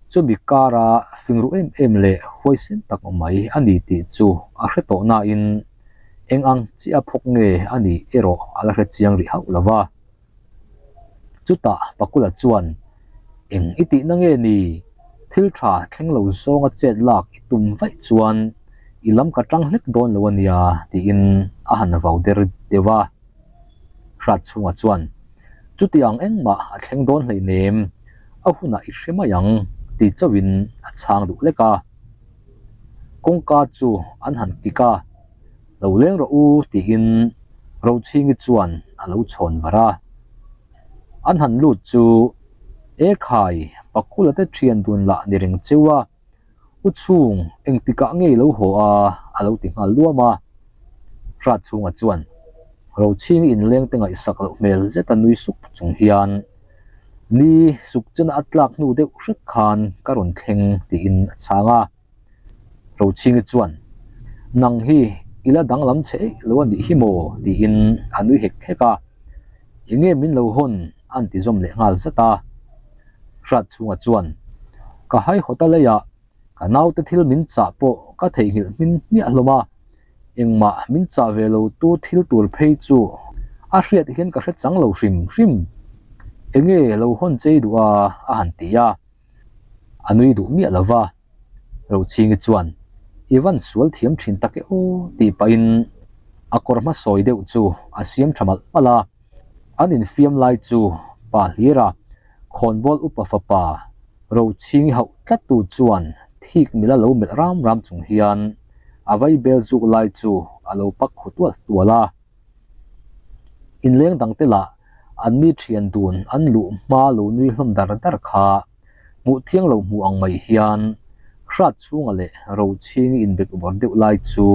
chumi kara fingru em em leh huaisen tak mai a ni tih chu a hre tawh nain eng ang chiah phawk nge a nih erawh a la hre chiang rih hauh lo va. Chutah Pakula chuan, Eng i tihna nge ni? Thil tha thleng lo zawnga chet lak i tum vaih chuan i lam ka tang hlek dawn lo a nia, tiin a han vau der deuh a. Hrat chhungah chuan, Chuti ang engmah a thleng dawn hleinem, a hunah i hre mai ang, ti chauhin a chhang duh lek a. Kawngka chu an han kik a, Lo leng rawh u, tiin Rochhingi chuan a lo chhawn var a. An han lut chu, E khai, Pakula te thian dun lah ni reng cheu a, U chhung, engtikah ngei lo haw a? a lo ti nghal luam a. Hrat chhunga chuan Rochhingi inleng te ngaihsak loh hmel zeta nui sup chung hian, Ni, suk chena a tlak hnu deuh hret khan ka rawn thleng tiin a chhang a. Rochhingi chuan, Nang hi i la danglam che eih lo a nih hi maw? tiin a nui hek hek a. Enge min lo hawn an ti zawm leh nghal zat a. Hrat chhunga chuan, Ka haihawt a leiah ka naute thil min chah pawh ka theihnghilh hmin hmiah hlawm a, engmah min chah ve lo tu thil tur phei chu a hriat hian ka hre chang lo hrim hrim. Enge lo hawn chei duh a? a han ti a. A nui duh miah lo va. Rochhingi chuan, I van sual thiam thin tak e aw, tih pahin a kawr hma sawi deuh chu a siam tha malh malh a. An infiam lai chu pa hlira khawnbawl upa fapa Rochhingi hauh tlattu chuan thik mila lo melh ram ram chung hian a vai bel zuk lai chu a lo pak khu tual tual a. Inleng dangte lah anni thian dun an luh hma lo nui hlawm dar dar kha hmuh thiang lo hmuh ang mai hian hrat chhunga leh ro chhingi inbek vawr deuh lai chu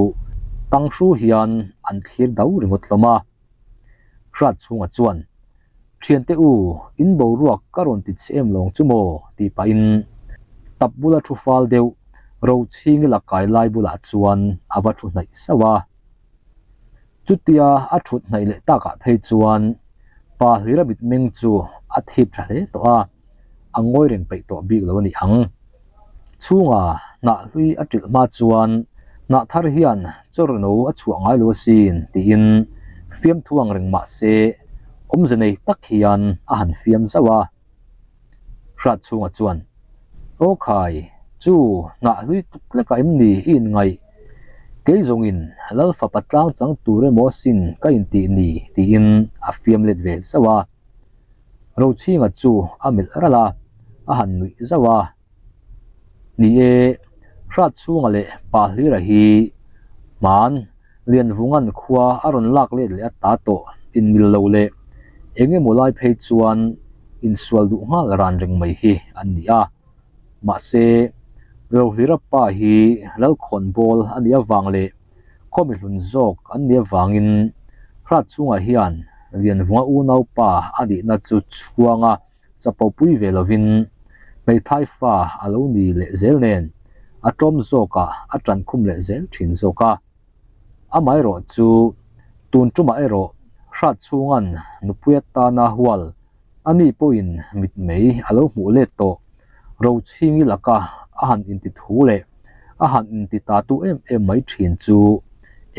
tang hru hian an thlir do ringawt hlawm a. Hrat chhunga chuan, Thiante u, in boruak ka rawn ti che em lawng chu maw? tih pahin tap bula thu fal deuh ro chhingi la kai lai bulah chuan a va thu hnaih sauh a. Chutia a thut hnaih leh takah phei chuan pa hlira mitmeng chu a thip tha hle tawh a, a ngawi reng peih tawh bik lo a ni ang. Chhunga hnah hlui a ṭilh hma chuan hnah thar hian chawrno a chhuah ngai lo asin tiin fiamthu ang reng mah se awmze nei tak hian a han fiam zauh a. Hrat chhunga chuan, Aw khai, chu hnah hlui tuk lekah em ni i inngaih? Kei zawngin Lal fapa tlang chang tur emaw asin ka intih ni tiin a fiam let ve zauh a. Rochhinga chu a melh ralh a, a han nuih zauh a. Ni e, Hrat chhunga leh Pa Hlira hi hman Lianvungan khua a rawn lak let leh a ta tawh inmil lo leh eng emaw lai phei chuan insual duh nghal ran reng mai hi an ni a. Mahse, Rohlira pa hi Lalkhawnbawl a nih avang leh khaw mihlun zawk an nih avangin Hrat chhungah hian Lianvunga unaupa a nihna chu chhuanga chapo pui ve lovin hmeithai fa a lo ni leh zel nen a tlawm zawkah a tan khum leh zel thin zawk a. Amaherawh chu tun tumah erawh Hrat chhunga'n nupui atana hual ani pawhin mitmei a lo hmuh let tawh Rochhingi laka a han inti thu leh a han inti ta tu em em mai thin chu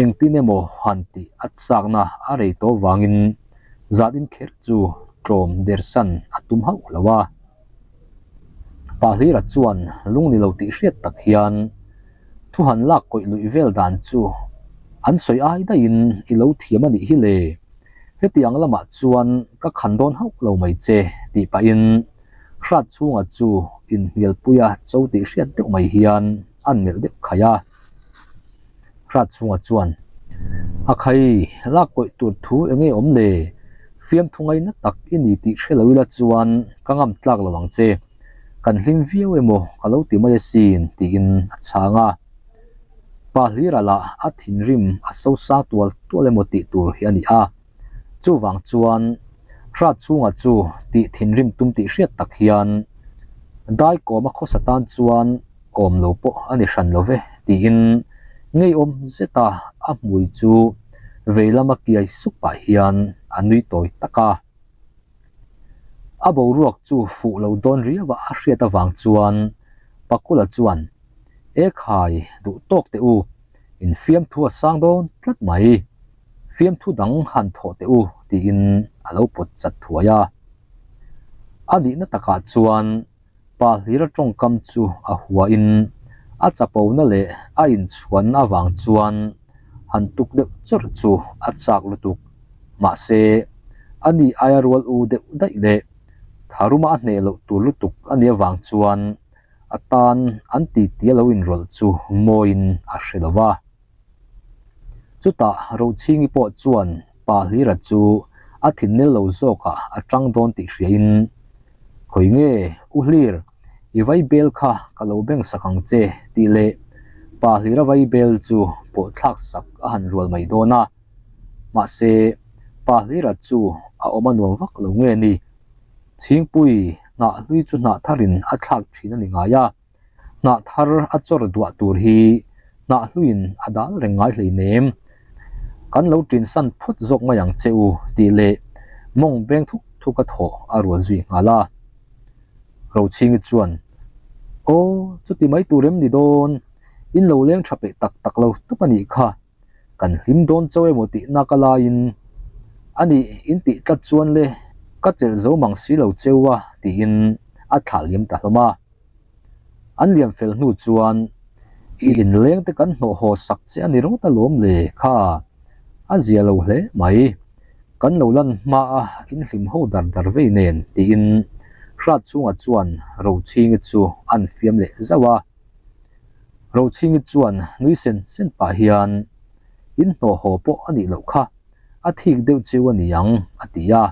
engtin emaw han tih a chakna a rei tawh vangin zat in kher chu tlawm dersan a tum hauh lo a. Pahlira chuan lung ni lo tih hriat tak hian thu han lak kawih luih vel dan chu an sawi ai daihin i lo thiam a nih hi le, hetiang lamah chuan ka khan dawn hauh lo mai che tih pahin Hrat chhunga chu inhnialpuia cho tih hriat deuh mai hian an melh deuh khaih a. Hrat chhunga chuan, A khai, lak kawih tur thu eng nge awm le? Fiamthu ngaina tak i ni tih hre lo ila chuan ka ngam tlak lo ang che. Kan hlim viau emaw ka lo ti mai asin, tiin a chhang a. Pa Hlira lah a thinrim a so sang tual tual emaw tih tur hi a ni a. Chuvang chuan Hrat chhunga chu tih thinrim tum tih hriat tak hian Daikawma khawsa tan chuan awm lo pawh a ni hran lo ve tiin ngeiawm zeta a hmui chu vei lama kiai sup pah hian a nui tawi tak a. A boruak chu fuh lo dawn riau a a hriat avang chuan Pakula chuan, E khai, duh tawk teh u, infiamthu a sang dawn tlat mai. Fiamthu dang han thawh teh u tiin a lo pawt chat thuai a. A nihna takah chuan pa hlira tawngkam chu a huain a chapona leh a inchhuanna avang chuan han tuk deuh chawrh chu a chak lutuk. Mahse, a ni aia rual u deuh daih leh tharuma a hneh loh tur lutuk a nih avang chuan a tan an titi a lo inrawlh chu mawiin a hre lo va. Chutah Rochhingi pawh chuan Pa Hlira chu a thinel lo zawkah a tang dawn tih hriain, Khawi nge, U Hlir, i vai bel kha ka lo beng sak ang che tih leh Pa Hlira vai bel chu pawh thlak sak a han rual mai dawn a. Mahse, Pa Hlira chu a awm a nuam vak lo nge ni? Chhingpui hnah hlui chu hnah tharin a thlak thin a ni ngai a. Hnah thar a chawr duah tur hi hnah hluin a dal reng ngai hleinem. Kan lo ṭin san phawt zawk mai ang che u tih leh mawng beng thuk thuk a thawh a rual zui nghal a. Rochhingi chuan, Aw, chuti mai tur em ni dawn? In lo leng ṭha peih tak tak lo tawp a nih kha. Kan hlim dawn chauh emaw tih nak a laiin a nih in tih tlat chuan le ka chelh zo mang si lo cheu a tiin a thlah liam ta hlawm a. An liam fel hnu chuan i inleng te kan hnawh haw sak che a ni ringawt alawm le kha a zia lo hle mai. Kan lo lan hma a in hlim ho dar dar vei nen tiin Hrat chhungah chuan Rochhingi chu an fiam leh zauh a. Rochhingi chuan nui sen sen pah hian in hnawh haw pawh a nih loh kha a thik deuh cheu a ni ang a ti a.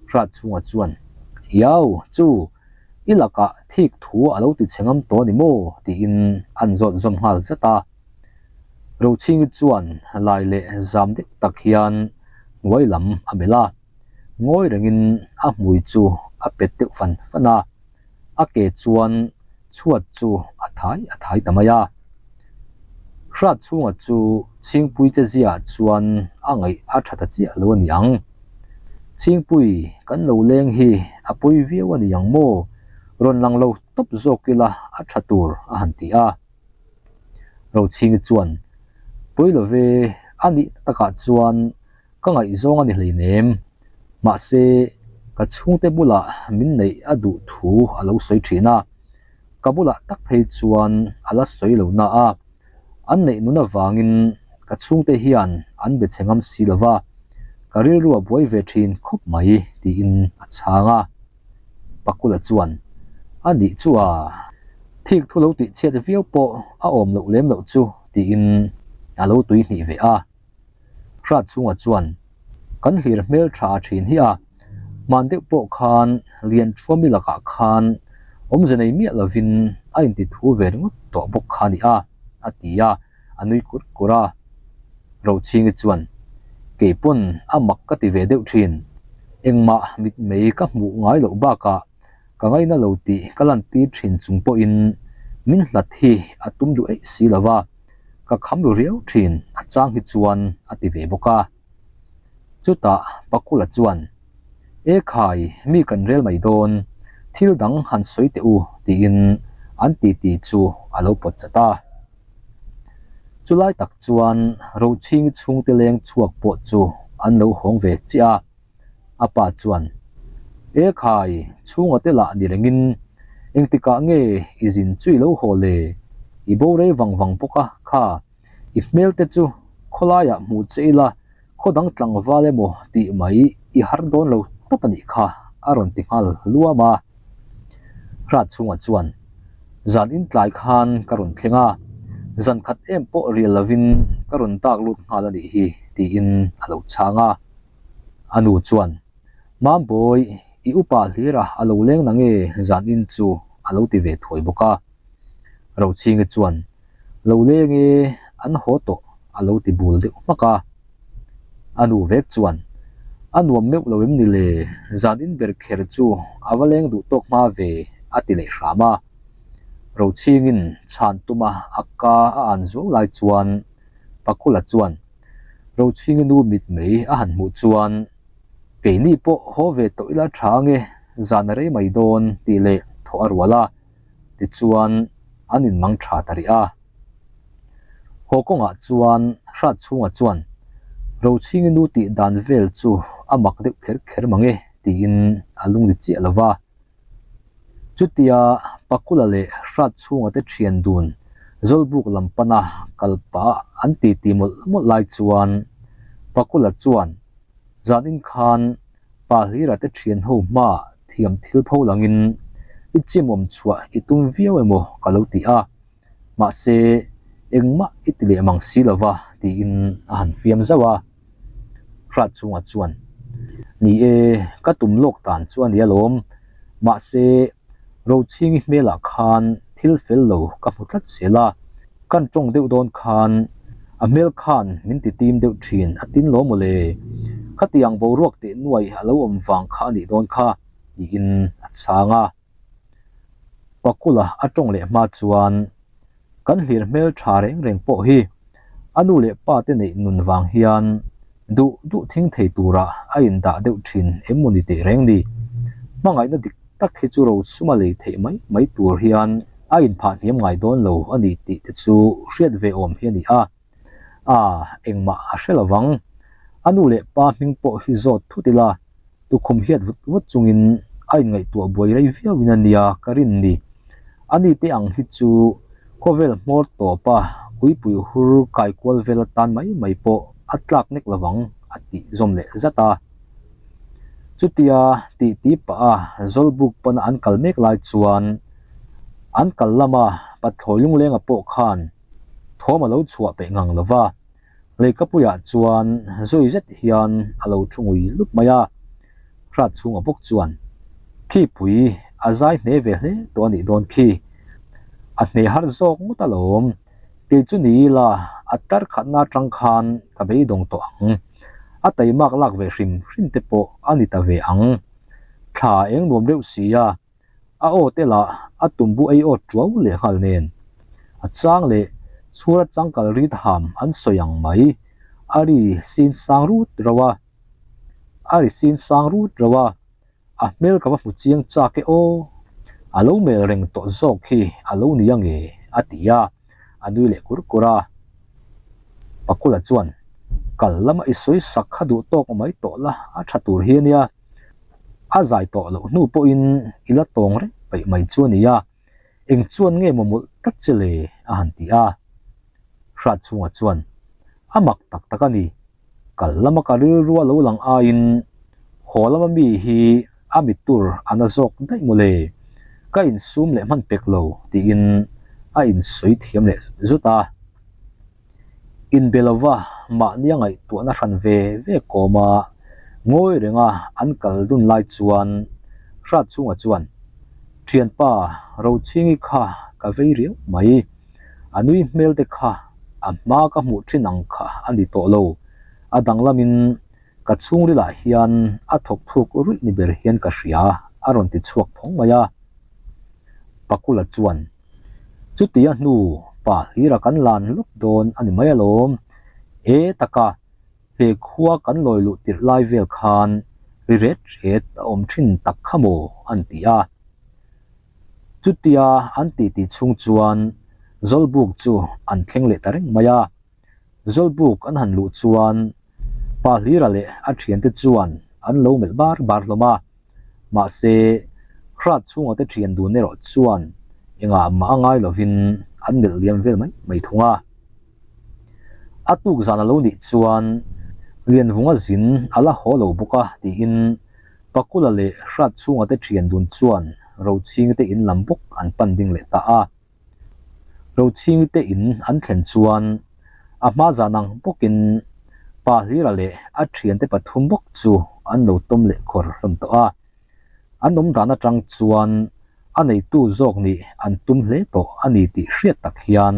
Hrat chhungah chuan, Iau, chu, i lakah thik thu a lo ti chhe ngam tawh a ni maw? tiin an zawt zawm nghal zat a. Rochhingi chuan lai leh zam deuh tak hian hnuai lam a melh a, ngawi rengin a hmui chu a pet deuh fan fan a, a ke chuan chhuat chu a thai a thai ta mai a. Hrat chhunga chu Chhingpui che ziaah chuan a ngaih a tha ta chiah lo a ni ang. Chhingpui kan lo leng hi a pawi viau a ni ang maw? Rawn lang lo tawp zawk ila a tha tur a han ti a. Rochhingi chuan, Pawi lo ve, a nih takah chuan ka ngaihzawng a ni hleinem. Mahse, ka chhungte bulah min neih a duh thu a lo sawi thin a, ka bulah tak phei chuan a la sawi lo na a, an neih nun avangin ka chhungte hian an be chhe ngam si lo va, ka rilru a buai ve thin khawp mai tiin a chhang a. Pakula chuan, A nih chu a, thik thu lo tih chhiat viau pawh a awm loh lem loh chu tiin a lo tui hnih ve a. Hrat chhungah chuan kan hlir hmel tha thin hi a, hman deuh pawh khan lian thuami lakah khan awmze nei miah lovin a inti thu ve ringawt tawh bawk kha a ni a, a ti a, a nui kur kur a. Rochhingi chuan, Kei pawn a mak ka ti ve deuh thin, engmah mitmei ka hmuh ngai loh bakah ka ngaina lo tih ka lantir thin chung pawhin min hlat hi a tum duh eih si lo va, ka kham ru riau thin a chang hi chuan a ti ve bawk a. Chutah Pakula chuan, E khai, mi kan rel mai dawn, thil dang han sawi teh u tiin an titi chu a lo pawt chat a. Chulai tak chuan Rochhingi chhungte leng chhuak pawh chu an lo hawng ve chiah a. A pa chuan, E khai, chhunga te lah ni rengin engtikah nge i zin chu i lo haw le? I bo rei vang vang bawk a, kha, i hmel te chu khawlaiah hmuh che ila khaw dang tlangval emaw tih mai i har dawn lo tawp a nih kha, a rawn ti nghal luam a. Hrat chhungah chuan, Zan in tlai khan ka rawn thleng a, zan khat em pawh rial lovin ka rawn dak lut nghal a nih hi, tiin a lo chhang a. A nu chuan, Mambawi, i upa hlira a lo leng na nge zan in chu a lo ti ve thuai bawk a. Rochhingi chuan, Lo leng e, an haw tawh a lo ti bul deuh hmak a. A nu vek chuan, A nuam meuh lo em ni le, zan in ber kher chu a va leng duh tawk hma ve a ti leh hram a. Rochhingin chhan tuma a ka a an zuau lai chuan Pakula chuan Rochhingi nu mitmei a han hmuh chuan, Keini pawh haw ve tawh ila tha ange, zan a rei mai dawn tih leh thawh a rual a. Tichuan an inmang tha ta rih a. Haw kawngah chuan hrat chhungah chuan Rochhingi nu tih dan vel chu a mak deuh kher kher mang e tiin a lungni chiah lo va. Chutia Pakula leh hrat chhunga te thian dun Zawlbuk lam pana kal pah an titi mawlh mawlh lai chuan Pakula chuan zanin khan Pa Hlira te thian ho hmaah thiam thil pho langin i chimawm chhuah i tum viau emaw ka lo ti a, mahse engmah i ti leh mang si lova tiin a han fiam zauh a. Hrat chhungah chuan, Ni e, ka tum lawk dan chu a ni alawm, mahse Rochhingi hmelah khan thil fel lo ka hmu tlat zel a, kan tawng deuh dawn khan a hmel khan min ti tim deuh thin a tin lo maw le? Khatiang boruak teh nuai a lo awm vang kha a nih dawn kha, tiin a chhang a. Pakula a tawng leh hma chuan kan hlir hmel tha reng reng pawh hi a nu leh pa te neih nun vang hian duh duh thing thei turah a indah deuh thin em maw ni teh reng ni. Hmangaihna dik tak hi chu rosuma lei theih mai mai tur hian a inphah hniam ngai dawn lo a ni tih te chu hriat ve awm hi a ni a. A, engmah a hre lovang. A nu leh pa hming pawh hi zawt thut ila, tukhum hiat vut vut chungin a inngaihtuah buai rei viauin a nia ka rin ni. Ani te ang hi chu khawvel hmawr tawpa uipui hur kai kual vel atan mai mai pawh a tlak nek lovang a tih zawm leh zat a. Chutia tih ti pah a Zawlbuk pana an kal mek lai chuan an kal lama Pathlawi Lunglenga pawh khan Thawm a lo chhuah peih ngang lo va, Leikapuiah chuan zui zet hian a lo thu ngui lup mai a. Hrat chhunga bawk chuan, Khipui a zai hne ve hle tawh a nih dawn khi. A hne har zawk ngawt alawm. Kei chu ni ila a tar khatna atang khan ka beidawng tawh ang. A taimak lak ve hrim hrim te pawh a ni ta ve ang. Thla eng nuam reuh sia. A aw te lah a tumbu ei aw tuau leh nghal nen. A chang leh chhura changkal rit ham an sawi ang mai. A ri sin sang rut rauh a. A ri sin sang rut rauh a. A hmel ka va hmu chiang chak e aw. A lo mel reng tawh zawk hi a lo ni ange a ti a. A nui leh kur kur a. Pakula chuan, Kal lama i sawi sak kha duh tawk mai tawh la a tha tur hi a nia. A zai tawh loh hnu pawhin i la tawng reng peih mai chu a ni a, eng chuan nge maw mawlh tlat che le? a han ti a. Hrat chhungah chuan, A mak tak tak a ni, kal lama ka rilru a lo lang aiin haw lama mi hi a mit tur a na zawk daih maw le, ka insum leh hman pek lo tiin a insawi thiam leh zut a. Inbe lova mahnia ngaihtuahna hran ve ve kawma ngawi renga an kal dun lai chuan Hrat chhungah chuan, Thianpa, Rochhingi kha ka vei riau mai. A nui hmel te kha a hma ka hmuh thin ang kha a ni tawh lo. A danglamin ka chhungrilah hian a thawk thuk ruih ni ber hian ka hria a rawn ti chhuak phawng mai a. Pakula chuan. Chutia hnu pa hlira kan lan lawk dawn a ni mai alawm. E taka, he khua kan lawi luh tirh lai vel khan ri ret ret a awm thin tak kha maw an ti a. Chutia an titi chhung chuan Zawlbuk chu an thleng leh ta reng mai a. Zawlbuk an han luh chuan Pa Hlira leh a thiante chuan an lo melh bar bar hlawm a. Mahse, hrat chhunga te thian dun erawh chuan engah mah a ngai lovin an melh liam vel mai mai thung a. A tuk zan a lo nih chuan Lianvunga zin a la haw lo bawk a tiin Pakula leh hrat chhunga te thian dun chuan Rochhingi te in lam bawk an pan ding leh ta a. Rochhingi te in an thlen chuan a hma zan ang bawkin Pa Hlira leh a thiante pathum bawk chu an lo tawm leh khawr hlawm tawh a. An awm dan atang chuan a neitu zawk nih an tum hle tawh a ni tih hriat tak hian.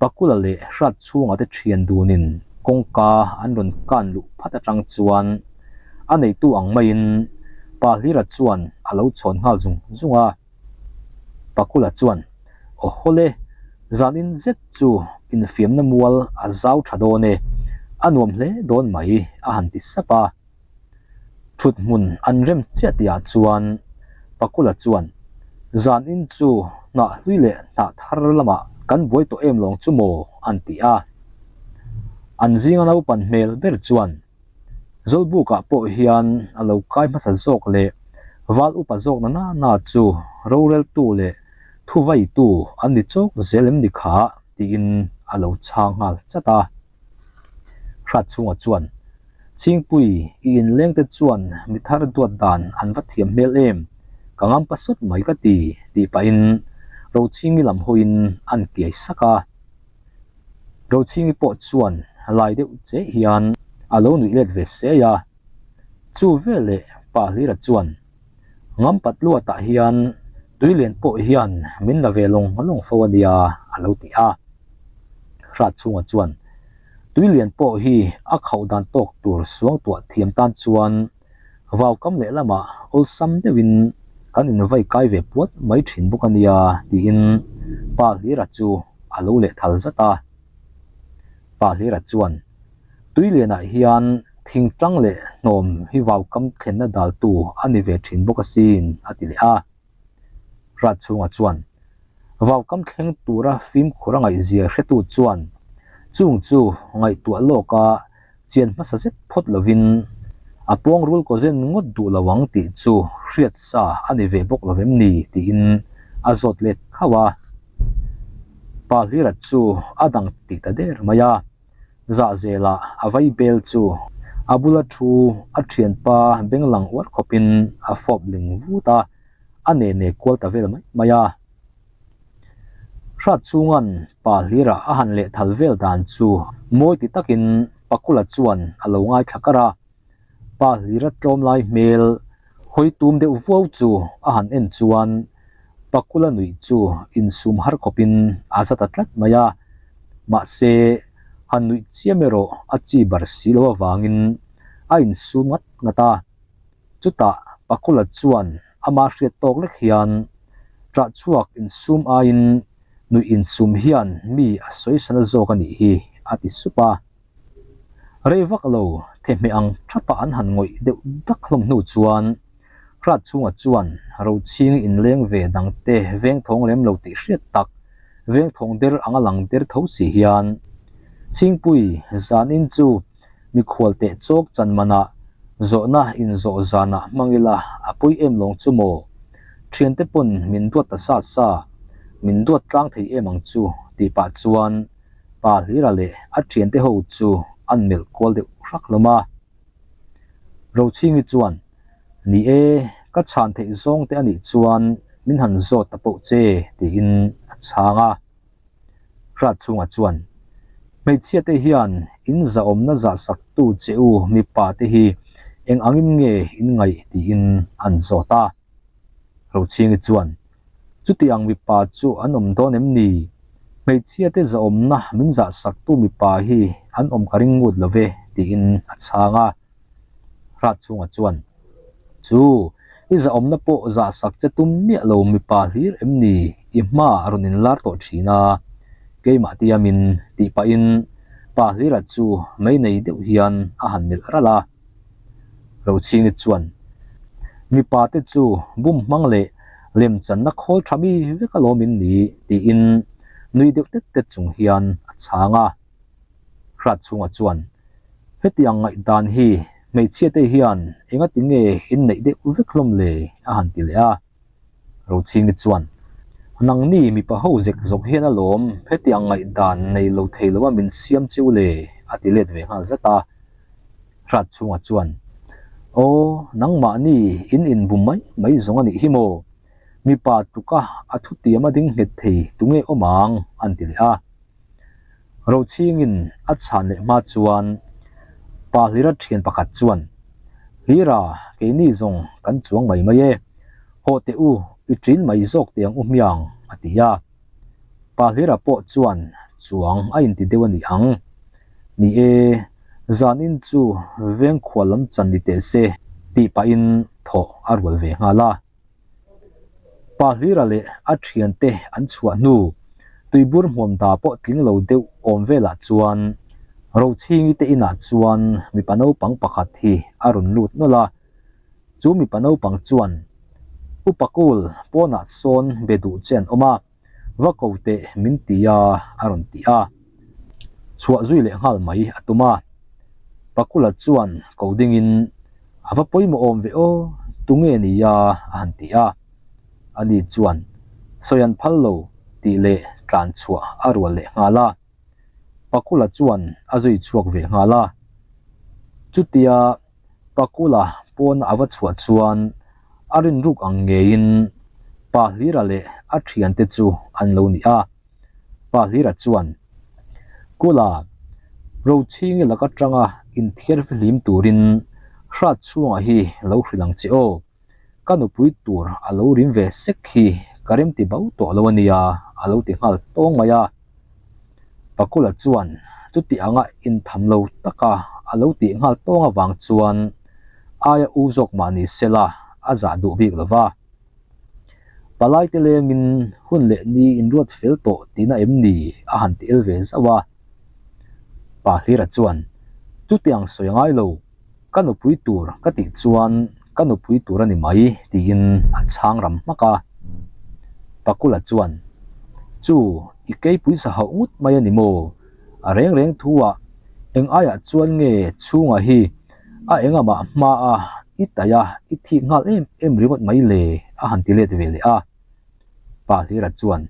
Pakula leh Hratchhunga te thian dunin kawngka an rawn kan luh phat atang chuan a neitu ang maiin Pa Hlira chuan a lo chhawn nghal zung zung a. Pakula chuan, Aw hawle, zanin zet chu infiamna mual a zau tha dawn e, a nuam hle dawn mai, a han ti sap a. Thut hmun an rem chiah tihah chuan Pakula chuan, Zan in chu hnah hlui leh hnah thar lamah kan buai tawh em lawng chu maw? an ti a. An zinga naupan hmel ber chuan, Zawlbukah pawh hian a lo kai hmasa zawk leh val upa zawk na na na chu roreltu leh thuvaitu an ni chawk zel em ni kha? tiin a lo chhang nghal chat a. Hratchhunga chuan, Chhingpui, i inlengte chuan mi thar duat dan an va thiam hmel em? Ka ngam pa sawt mai ka ti, tih pahin Rochhingi lam hawiin an kiai sak a. Rochhingi pawh chuan lai deuh che hian a lo nuih let ve sei a. Chu veleh Pa Hlira chuan, Ngampat luatah hian tui lian pawh hian min la ve lawng lawng fo a nia, a lo ti a. Hrat chhungah chuan tui lian pawh hi a khauh dan tawk tur suangtuah thiam tan chuan vau kam lehlamah awlsam deuhin kan invai kai ve puat mai thin bawk a nia tiin Pa Hlira chu a lo lehthal zat a. Pa Hlira chuan Tui lianah hian thingtang leh hnawm hi vaukam thlenna daltu a ni ve thin bawk asin, a ti leh a. Rat chhungah chuan vaukam thleng tura fimkhur a ngaihzia hretu chuan chung chu ngaihtuah lawka chian hmasa zet phawt lovin a pawng rul kaw zen ngawt duh lo ang tih chu hriat sa a ni ve bawk lo vem ni tiin a zawt let khauh a. Pa Hlira chu a dang tih ta der mai a. Zahzelah a vai bel chu a bula thu a thianpa beng lang uar khawpin a fawp ling vut a, a ne ne kual ta vel mai mai a. Hrat chhunga'n pa hlira a han lehthal vel dan chu mawi ti takin Pakula chuan a lo ngaithla kar a, pa hlira tlawm lai hmel hawi tum deuh vuau chu a han en chuan Pakula nuih chu insum har khawpin a za ta tlat mai a, mahse han nuih chiam erawh a chi bar si lo avangin a insum ngat ngat a. Chutah Pakula chuan ama hriat tawk lek hian ṭah chhuak insum aiin nuih insum hian mi a sawisana zawk a nih hi a ti sup a. Rei vak lo thehmeh ang thapa an han ngawih deuh dak hlawm hnu chuan Hrat chhungah chuan Rochhingi inleng ve dangte vengthawng lem lo tih hriat tak vengthawng der anga lang der tho si hian Chhingpui zanin chu mikhual teh chawk chan manah zawhna inzawh zanah hmang ila a pui em lawng chu maw? Thiante pawn min duat ta sa sa, min duat tlang thei em ang chu tih pah chuan Pa Hlira leh a thiante ho chu an melh kual deuh hrak hlawm a. Rochhingi chuan, Ni e, ka chhan theih zawng te a nih chuan min han zawt ta poh che, tiin a chhang a. Hrat chhungah chuan, Hmeichhia te hian in zahawmna zahsaktu che u mipa te hi eng angin nge in ngaih tiin an zawt a. Rochhingi chuan, Chutiang mipa chu an awm dawn em ni? Hmeichhia te zahawmna min zahsaktu mipa hi an awm ka ring ngut lo ve, tiin a chhang a. Hrat chhungah chuan, Chu, i zahawmna pawh zahsak che tum miah lo mipa hlir em ni? I hmaah rawn inlar tawh thin a, keimah tiamin, tih pahin pa hlira chu mei nei deuh hian a han melh ralh a. Rochhingi chuan, Mipa te chu bum hmang leh lemchanna khawl tha mi vek alawm in ni, tiin nui deuh tet tet chung hian a chhang a. Hrat chhungah chuan, Hetiang ngaihdan hi hmeichhia te hian engati nge in neih deuh vek hlawm le? a han ti leh a. Rochhingi chuan, Nangni mipa ho zek zawk hian alawm hetiang ngaihdan nei lo thei lo a min siam chiu le? a ti let ve nghal zat a. Hrat chhungah chuan, Aw, nangmahni in inbu mai mai zawng a nih hi maw? Mipa tluka a thutiam a ding nghet thei tunge awm ang? an ti leh a. Rochhingin a chhan leh hma chuan Pa Hlira thian pakhat chuan, Hlira, keini zawng kan chuang mai mai e. Haw teh u, i ṭin mai zawk teh ang u hmiang, a ti a. Pa Hlira pawh chuan chuang a inti deuh a ni ang. Ni e, zanin chu veng khual lam chan ni teh se tih pahin thawh a rual ve nghal a. Pa Hlira leh a thiante an chhuah hnu, tuibur hmuam da pawh tling lo deuh awm velah chuan Rochhingi te inah chuan mipa naupang pakhat hi a rawn lut nawlh a. Chu mipa naupang chuan, Upa Kul, pawnah sawn be duh che an awm a. Va ko teh min ti a, a rawn ti a. Chhuah zui leh nghal mai a tum a. Pakula chuan ko dingin, A va pawimawh awm ve aw, tunge ni a? a han ti a. Ani chuan, Sawi an phal lo tih leh tlan chhuah a rual leh nghal a. Pakula chuan a zui chhuak ve nghal a. Chutia Pakula pawn a va chhuah chuan a rinruk ang ngeiin Pa Hlira leh a thiante chu an lo ni a. Pa Hlira chuan, Kula, Rochhingi lak atanga inthiar fihlim turin hrat chhungah hi lo hrilh ang che aw. Ka nupui tur a lo rim ve sek hi ka remti bo tawh lo a nia, a lo ti nghal tawng mai a. Pakula chuan chuti anga intham lo taka a lo tih nghal tawng avang chuan aia u zawk mah ni sela a zah duh bik lo va. Palai te lengin hun leh ni inruat fel tawh tihna em ni a han ti el ve zauh a. Pa Hlira chuan chutiang sawi a ngai lo, ka nupui tur ka tih chuan ka nupui tur a ni mai tiin a chhang ram hmak a. Pakula chuan, Chu, i keipui sa hauh ngut mai a ni maw? A reng reng thu ah eng aiah chuan nge chhunga hi a engamah hma a i taih a i thik nghal em em ringawt mai le a han ti let ve leh a. Pa Hlira chuan,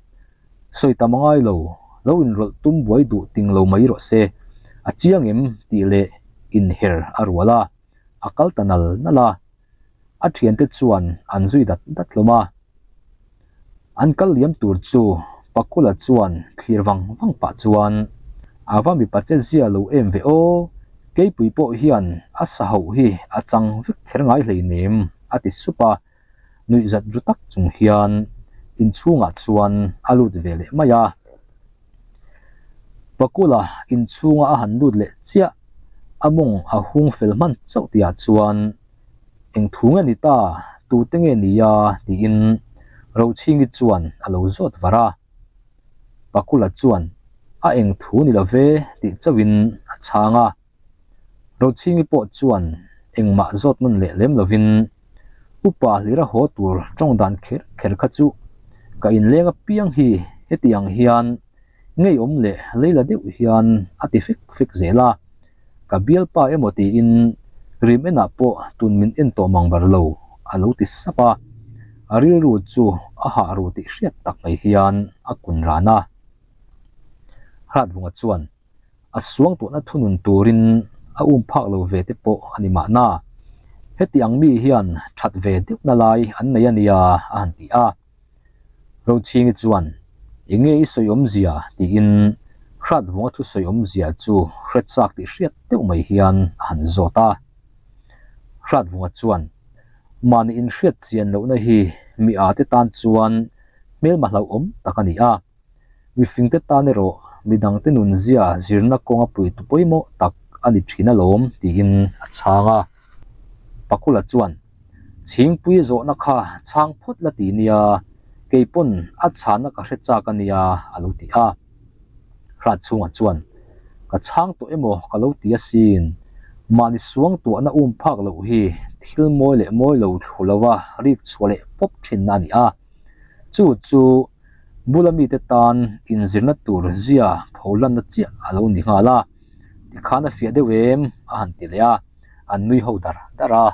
Sawi tam a ngai lo, lo inrawlh tum buai duh ting lo mai rawh se, a chiang em tih leh inher a rual a. a kal ta nal nal a, a thiante chuan an zui dat dat hlawm a. An kal liam tur chu Pakula chuan thlir vang vang pah chuan, A va mipa che zia lo em ve aw, keipui pawh hian a sa hauh hi a chang vek kher ngai hleinem a ti sup a, nuih zat ru tak chung hian inchhungah chuan a lut ve leh mai a. Pakula inchhunga a han lut leh chiah, a mawng a hung fel hman chauh tihah chuan eng thu nge ni ta, tute nge ni a tiin Rochhingi chuan a lo zawt var a. Pakula chuan a eng thu ni lo ve tih chauhin a chhang a. Rochhingi pawh chuan engmah zawt nawn leh lem lovin Upa hlira haw tur tawng dan kher kher kha chu ka inleng apiang hi heti ang hian ngeiawm leh leila deuh hian a ti fek fek zel a, ka bialpa emaw tiin rim enah pawh tun min en tawh mang ber lo a lo ti sap a, a rilru chu a hah ru tih hriat tak mai hian a kun ran a. Hratvunga chuan. a suangtuahna thunun turin a um phak lo ve te pawh a ni mahna. Heti ang mi hian that ve deuhna lai an nei a nia a han ti a. Rochhingi chuan, Enge i sawi awmzia? tiin Hratvunga thusawi awmzia chu hre chak tih hriat deuh mai hian a han zawt a. Hratvunga chuan, Mahni inhriat chian lohna hi mi â te tan chuan hmelma hlauhawm tak a ni a. Mifingte tan erawh midangte nunzia zirna kawnga puitu pawimawh tak a ni thin alawm tiin a chhang a. Pakula chuan, Chhingpui zawhna kha chhang phawt la ti nia, kei pawn a chhana ka hre chak a nia a lo ti a. Hratchhunga chuan, Ka chhang tawh emaw ka lo ti asin, mahni suang tuahna um phak loh hi thil mawi leh mawi lo thlu lova rik chhuah leh pawp thinna a ni a, chu chu Bula mite tan inzirna tur zia pholanna chiah a lo ni nghal a, tikhan a fiah deuh em a han ti leh a, an nui ho dar dar a.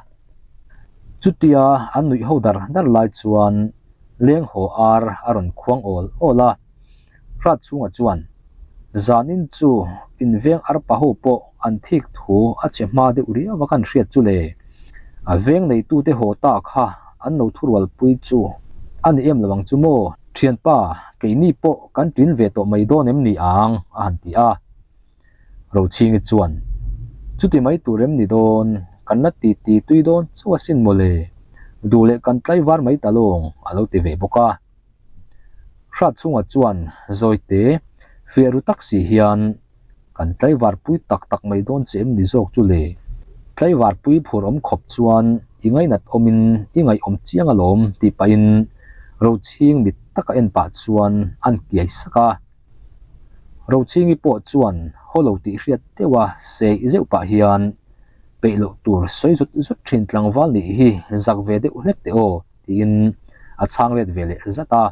Chutia an nuih ho dar dar lai chuan leng haw ar a rawn khuang awl awl a, Hrat chhungah chuan zanin chu inveng arpa ho pawh an thik thu a che hma deuh riau a kan hriat chu le. A veng neitute haw ta kha an lo thurualpui chu a ni em lo ang chu maw? Thianpa, keini pawh kan tin ve tawh mai dawn em ni ang? a han ti a. Rochhingi chuan, Chuti mai tur em ni dawn? Kan la ti ti tui dawn chauh asin mawle. Duh leh kan tlaivar mai ta lawng, a lo ti ve bawk a. Hrat chhungah chuan Zawite, Fiah ru tak si hian kan tlaivar pui tak tak mai dawn che em ni zawk chu le? Tlaivar pui phur awm khawp chuan i ngainat awmin i ngaihawm chiang alawm tih pahin Rochhing mit taka en pah chuan an kiai sak a. Rochhingi pawh chuan haw lo tih hriat deuh a sei zeuh pah hian peih loh tur sawi zut zut thin tlangval nih hi zak ve deuh hlek teh aw tiin a chhang let ve leh zat a.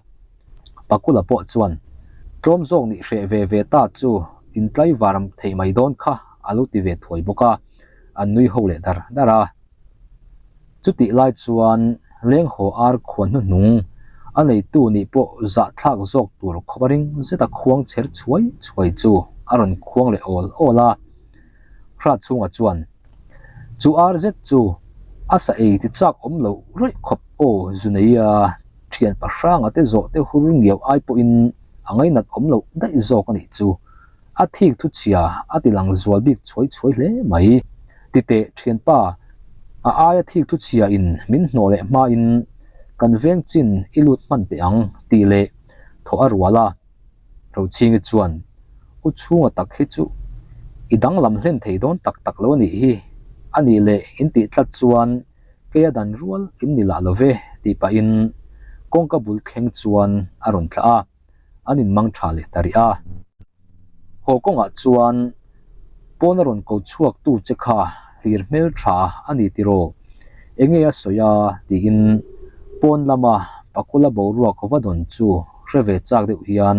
Pakula pawh chuan tlawm zawk nih hreh ve ve ta chu intlaivar thei mai dawn kha a lo ti ve thuai bawk a, an nui ho leh dar dar a. Chutih lai chuan leng haw ar khuan hnuhnung a neitu nih pawh zahthlak zawk tur khawp a ring zeta khuang chher chhuai chhuai chu a rawn khuang leh awl awl a. Hrat chhungah chuan chu ar zet chu a sa ei ti chak awm loh rawih khawp aw zu nei a, thian pahranga te zawh te hur ngiau ai pawhin a ngainat awm loh daih zawk a nih chu. A thik thu chhia a ti lang zual bik chhuai chhuai hle mai. Titeh thianpa, a aia thik thu chhia in min hnawh leh hmain kan veng chin i lut hman teh ang tih leh thawh a rual a. Rochhingi chuan, U chhunga tak hi chu i danglam hlen thei dawn tak tak lo a nih hi, a nih leh in tih tlat chuan keia dan rual in ni lah lo ve tih pahin kawngka bul thleng chuan a rawn thlah a, an inmang tha leh ta rih a. Haw kawngah chuan pawn a rawn ko chhuak tu che kha hlir hmel tha a ni tiraw? Enge a sawi a? tiin pawn lama Pakula boruak va dawn chu hre ve chak deuh hian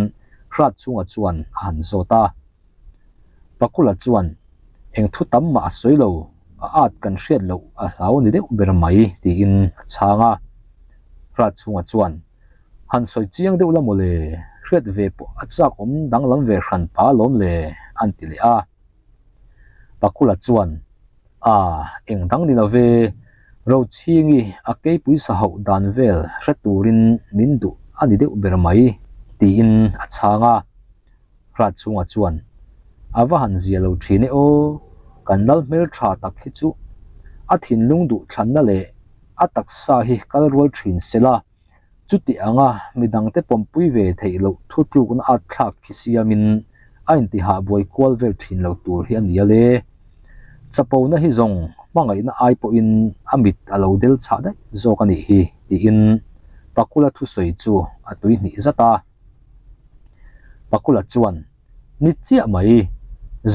hrat chhungah chuan a han zawt a. Pakula chuan eng thu tam mah a sawi lo, a at kan hriat loh a hlau ni deuh ber mai tiin a chhang a. Hrat chhungah chuan Han sawi chiang deuh la mawle, hriat ve pawh a chak awm danglam ve hran pa alawm le, an ti leh a. Pakula chuan, A, eng dang ni lo ve, Rochhingi a keipui sa hauh dan vel hre turin min duh a ni deuh ber mai, tiin a chhang a. Hratchhunga chuan, A va han zia lo thin e aw, kan lal hmeltha tak hi chu a thinlung duh thlanna leh a taksa hi kal rual thin se la, chuti anga midangte pawmpui ve theih loh thutlukna at thlak khi siamin a intihah buai kual vel thin lo tur hi a nia le. Chapona hi zawng hmangaihna ai pawhin a mit a lo del chhah daih zawk a nih hi, tiin Pakula thusawi chu a tuihnih zat a. Pakula chuan, Ni chiah mai,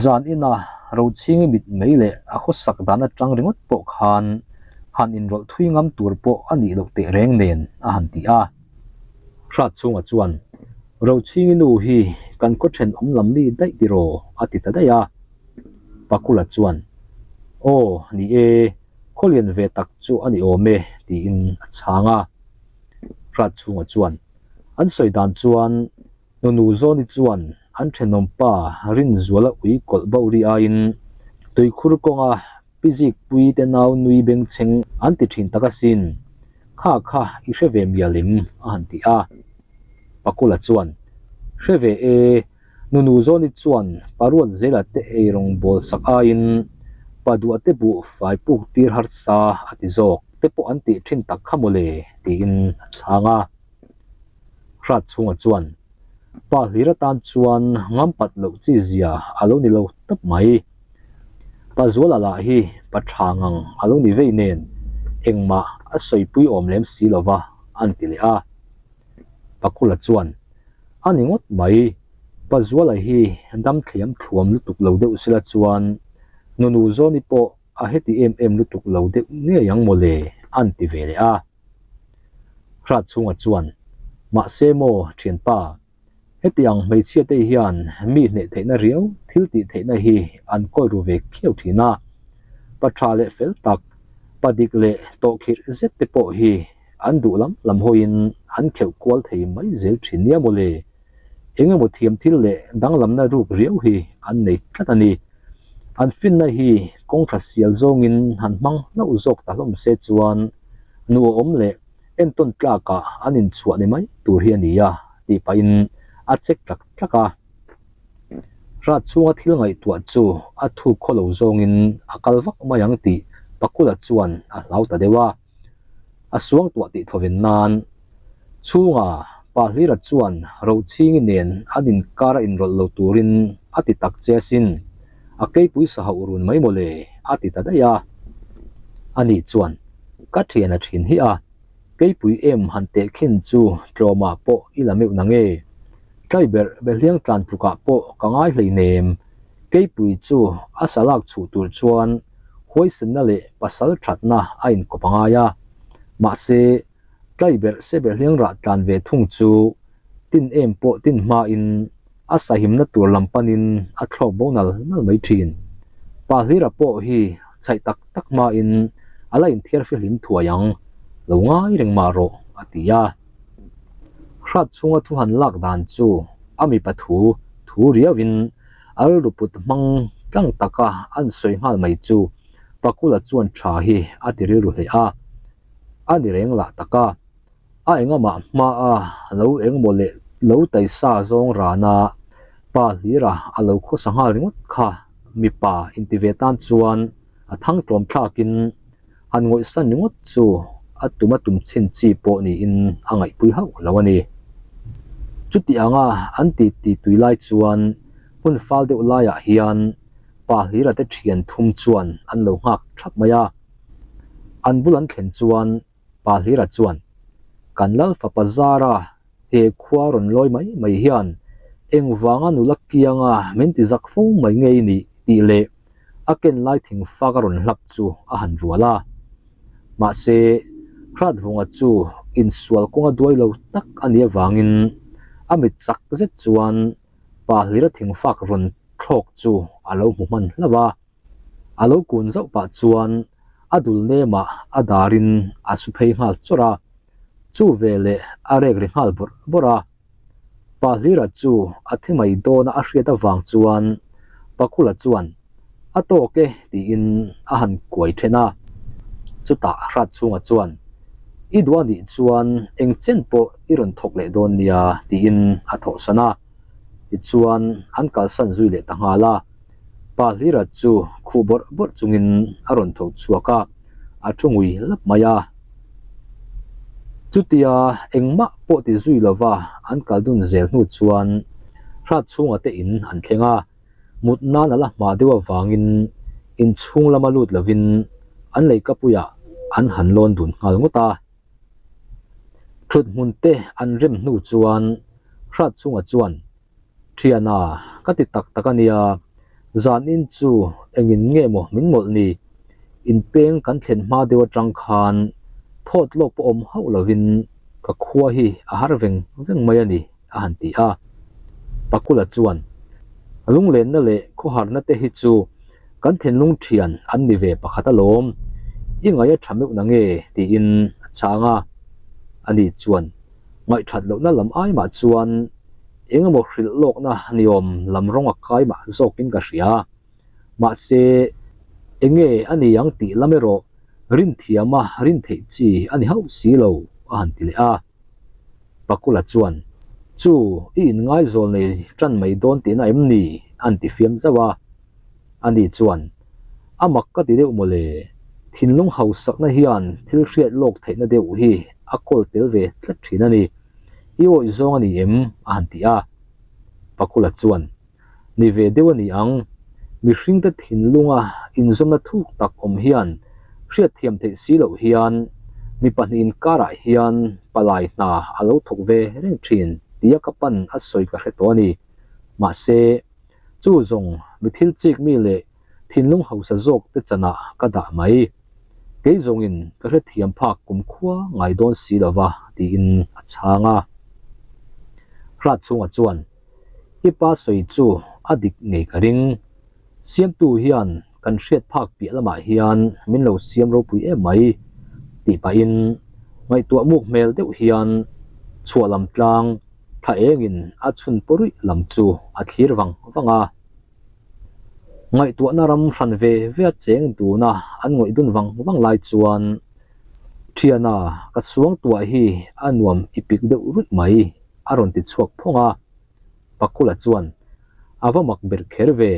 zan ina Rochhingi mit mai leh a khawsak dan atang ringawt pawh khan han inrawlh thui ngam tur pawh a nih loh teh reng nen a han ti a. Hratchhunga chuan, Rochhingi nu hi kan khaw thenawm lam mi daih tiraw? a ti ta daih a. Pakula chuan, Aw, ni e, khaw lian ve tak chu a ni awm e, tiin a chhang a. Hratchhunga chuan, An sawi dan chuan Nunu Zawni chuan an thenawm pa Rinzuala ui kawlh bauh ri aiin tuikhur kawnga pi zikpui te nau nui bengchheng an ti thin tak asin, kha kha i hre ve mial em? a han ti a. Pakula chuan, Hre ve e, Nunu Zawni chuan Paruat Zela te eirawng bawl sak aiin Padua te buh fai puk tir harsa a ti zawk te pawh an tih thin tak kha mawle, tiin a chhang a. Hrat chhungah chuan pa hlir atan chuan ngam pat loh chi zia a lo ni lo tawp mai. Pa Zuala lah hi pa tha ngang a lo ni vei nen engmah a sawipui awm lem si lo va an ti leh a. Pakula chuan a ni ngawt mai, Pa Zuala hi dam thliam thluam lutuk lo deuh sela chuan Nunu Zawni pawh a heti em em lutuk lo deuh ngei ang mawle an ti ve leh a. Hrat chhungah chuan, Mahse maw thianpa, heti ang hmeichhia te hian mi hneh theihna riau thil tih theihna hi an kawi ru ve khiau thin a. Pa tha leh fel tak, pa dik leh tawhkhirh zet te pawh hi an duh lam lam hawiin an kheuh kual thei mai zel thin nia mawle. Eng emaw thiam thil leh danglamna ruk riau hi an nei tlat a ni. An finna hi kawng tha sial zawngin han hmang hlauh zawk ta hlawm se chuan nu awm leh entawn tlakah an inchhuah ni mai tur hi a ni a tih pahin a check tlak tlak a. Rat chhunga thil ngaihtuah chu a thuk khaw lo zawngin a kal vak mai ang tih Pakula chuan a hlau ta deuh a. A suangtuah tih thawven nan chhunga Pa Hlira chuan Rochhingi nen an inkar a inrawlh lo turin a ti tak che asin, a keipui sa hauh run mai mawle a ti ta daih a. Ani chuan, Ka thian a thin hi a, keipui em han teh khin chu tlawmah pawh i la meuh nange? Tlaiberh behliang tlan tlukah pawh ka ngai hleinem, keipui chu a sa lak chhuh tur chuan huaisenna leh pasal thatna a inkawp a ngai a, mahse, Tlaiberh sebehliang rah tlan ve thung chu tin em pawh tin hmain a sahimna tur lam panin a thlawk bo nal nal mai thin. Pa Hlira pawh hi chhaih tak tak hmain a la inthiar fihlim thuai ang, lo ngai reng mah rawh, a ti a. Hrat chhunga thu han lak dan chu a mipa thu thu riauin a rilru put hmang tlang taka an sawi nghal mai chu Pakula chuan tha hi a ti rilru hle a. A ni reng lah tak a, a engamah hma a lo engmaw leh lo taisa zawng ran a, pa hlira a lo khawsa nghal ringawt kha mipa inti ve tan chuan a thang tlawm thlakin han ngawihsan ringawt chu a tum a tum chhin chi pawh niin a ngaihpui hauh lo a ni. Chuti anga an ti ti tui lai chuan hmun fal deuh laiah hian pa hlira te thian thum chuan an lo nghak thap mai a. An bul an thlen chuan Pa Hlira chuan, Kan Lal fapa Zara he khua rawn lawi mai mai hian engvanga nula kianga min ti zak fo mai ngei ni tih leh a ken lai thing fak a rawn hlap chu a han rual a. Mahse, Hratvunga chu insual kawnga duai lo tak a nih avangin a mit chak zet chuan Pa Hlira thing fak rawn thlawk chu a lo hmu hman hlauh a. A lo kun zauh pah chuan a dul nemah a darin a su phei nghal chawrh a, chu veleh a rek ri nghal bawrh bawrh a. Pa Hlira chu a thi mai dawna a hriat avang chuan Pakhula chuan a tawk e tiin a han kuai then a. Chutah Hratchhunga chuan I duh a nih chuan eng chen pawh i rawn thawk leh dawn nia tiin a thawhsan a. Tichuan an kalsan zui leh ta nghal a. Pa Hlira chu khuh bawrh bawrh chungin a rawn tho chhuak a, a thu ngui lap mai a. Chutia engmah pawh ti zui lova an kal dun zel hnu chuan hrat chhunga te in an thleng a, mut nan a la hma deuh avangin inchhung lama lut lovin an leikapuiah an han lawn dun nghal ngawt a. Thut hmun te an rem hnu chuan hrat chhunga chuan Thiana, ka ti tak tak a nia, zan in chu engin nge maw min mawlh ni? Inpeng kan thlen hma deuh atang khan thawt lawk pawh awm hauh lovin ka khua hi a har veng veng mai a ni, a han ti a. Pakula chuan, Lunglenna leh khawharna te hi chu kan thinlung thian an ni ve pakhat alawm, i ngaih a tha meuh na nge? tiin a chhang a. Ani chuan, Ngaihthat lohna lam ai mah chuan eng emaw hrilh lawkna niawm lam rawng a kai mah zawkin ka hria. Mahse, eng nge a ni ang tih lam erawh rinthiama rin theih chi a ni hauh si lo, a han ti leh a. Pakula chuan, Chu, i inngaizawl nei tan mai dawn tihna em ni? a han ti fiam zauh a. Ani chuan, A mak ka ti deuh mawle, thinlung hausakna hian thil hriat lawk theihna deuh hi a kawl tel ve tlat thin a ni. I awih zawng a ni em? a han ti a. Pakula chuan, Ni ve deuh a ni ang, mihringte thinlunga inzawmna thuk tak awm hian hriatthiam theih si loh hian mi pahnih inkarah hian palai hna a lo thawk ve reng thin tia ka pan a sawi ka hre tawh a ni. Mahse, Chu zawng mi thil chik mi leh thinlung hausa zawk te chanah ka dah mai. Kei zawngin ka hrethiam phak kumkhua ngai dawn si lo va tiin a chhang a. Hrat chhungah chuan i pa sawi chu a dik ngei ka ring. Siamtu hian kan hriat phak piah lamah hian min lo siam ropui em mai tih pahin ngaihtuah muk hmel deuh hian chhuah lam tlang Thla engin a chhun pawruih lam chu a thlir vang vang a. Ngaihtuahna ram hran ve ve a cheng duna an ngawih dun vang vang lai chuan Thiana ka suangtuah hi a nuam i pik deuh ruih mai a rawn ti chhuak phawng a. Pakula chuan a va mak ber kher ve.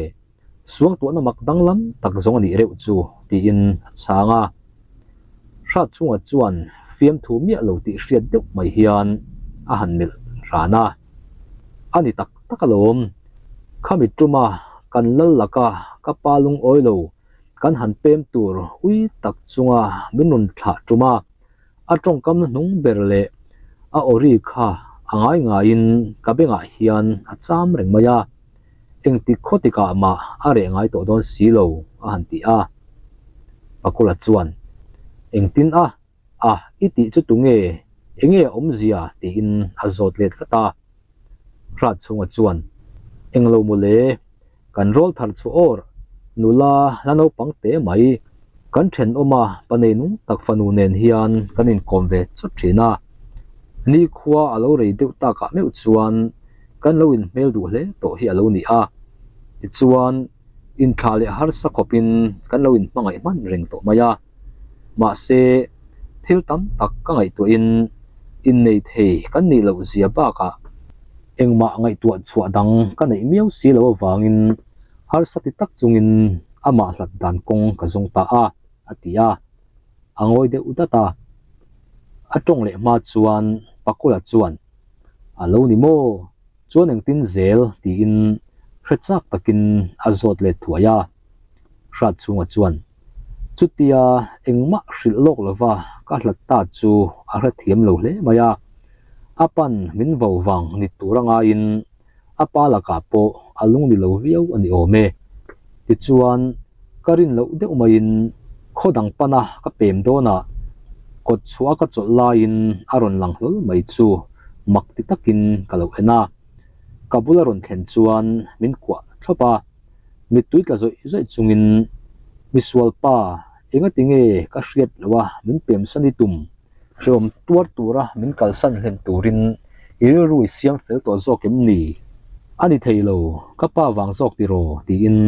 Suangtuahna mak danglam tak zawng a nih reuh chu tiin a chhang a. Hrat chhungah chuan fiamthu miah lo tih hriat deuh mai hian a han melh ran a. A ni tak tak alawm. Khami tuma kan lal laka ka pa lungawi lo kan han pem tur ui tak chunga min rawn thlah tum a, a tawngkam na hnung ber leh a awri kha a ngai ngaiin ka bengah hian a cham reng mai a, engtik khaw tikah mah a reh ngai tawh dawn si lo a han ti a. Pakula chuan, Engtin a? A, i tih chu tunge? Enge a awmzia? tiin a zawt let vat a. Hrat chhunga chuan, Englo mawle, kan rawl thar chu awr, nula la naupang te mai, kan thenawma pa nei nung tak fanu nen hian kan inkawm ve chawt thin a. Nikhua a lo rei deuh takah meuh chuan kan lo inhmel duh hle tawh hi a lo ni a. Tichuan, inthlah leh harsa khawpin kan lo inhmangaih hman reng tawh mai a. Mahse, thil tam tak ka ngaihtuahin innei thei kan nih loh zia bakah engmah ngaihtuah chhuah dang ka neih miau si lo avangin harsa ti tak chungin amah hlat dan kawng ka zawng ta a, a ti a. A ngawi deuh dat a. A tawng leh hma chuan Pakula chuan, A lo ni maw? Chuan engtin zel? tiin hre chak takin a zawt let thuai a. Hrat chhunga chuan, Chutia engmah hrilh lawk lova ka hlat ta chu a hrethiam lo hle mai a, a pan min vo vang ni tur a ngaiin a pa lakah pawh a lung ni lo viau a ni awm e. Tichuan, ka rin loh deuh maiin khaw dang pana ka pem dawnah kawt chhuah ka chawlh laiin a rawn lang hlawl mai chu mak ti takin ka lo en a. Ka bula rawn thlen chuan min kuah thlawp a. Mittui tla zawih zawih chungin, Misual pa, engati nge ka hriat loh a min pemsan i tum? Hrehawm tuar tura min kalsan hlen turin i rilru i siam fel tawh zawk em ni? A ni thei lo, ka pa vang zawk tiraw? tiin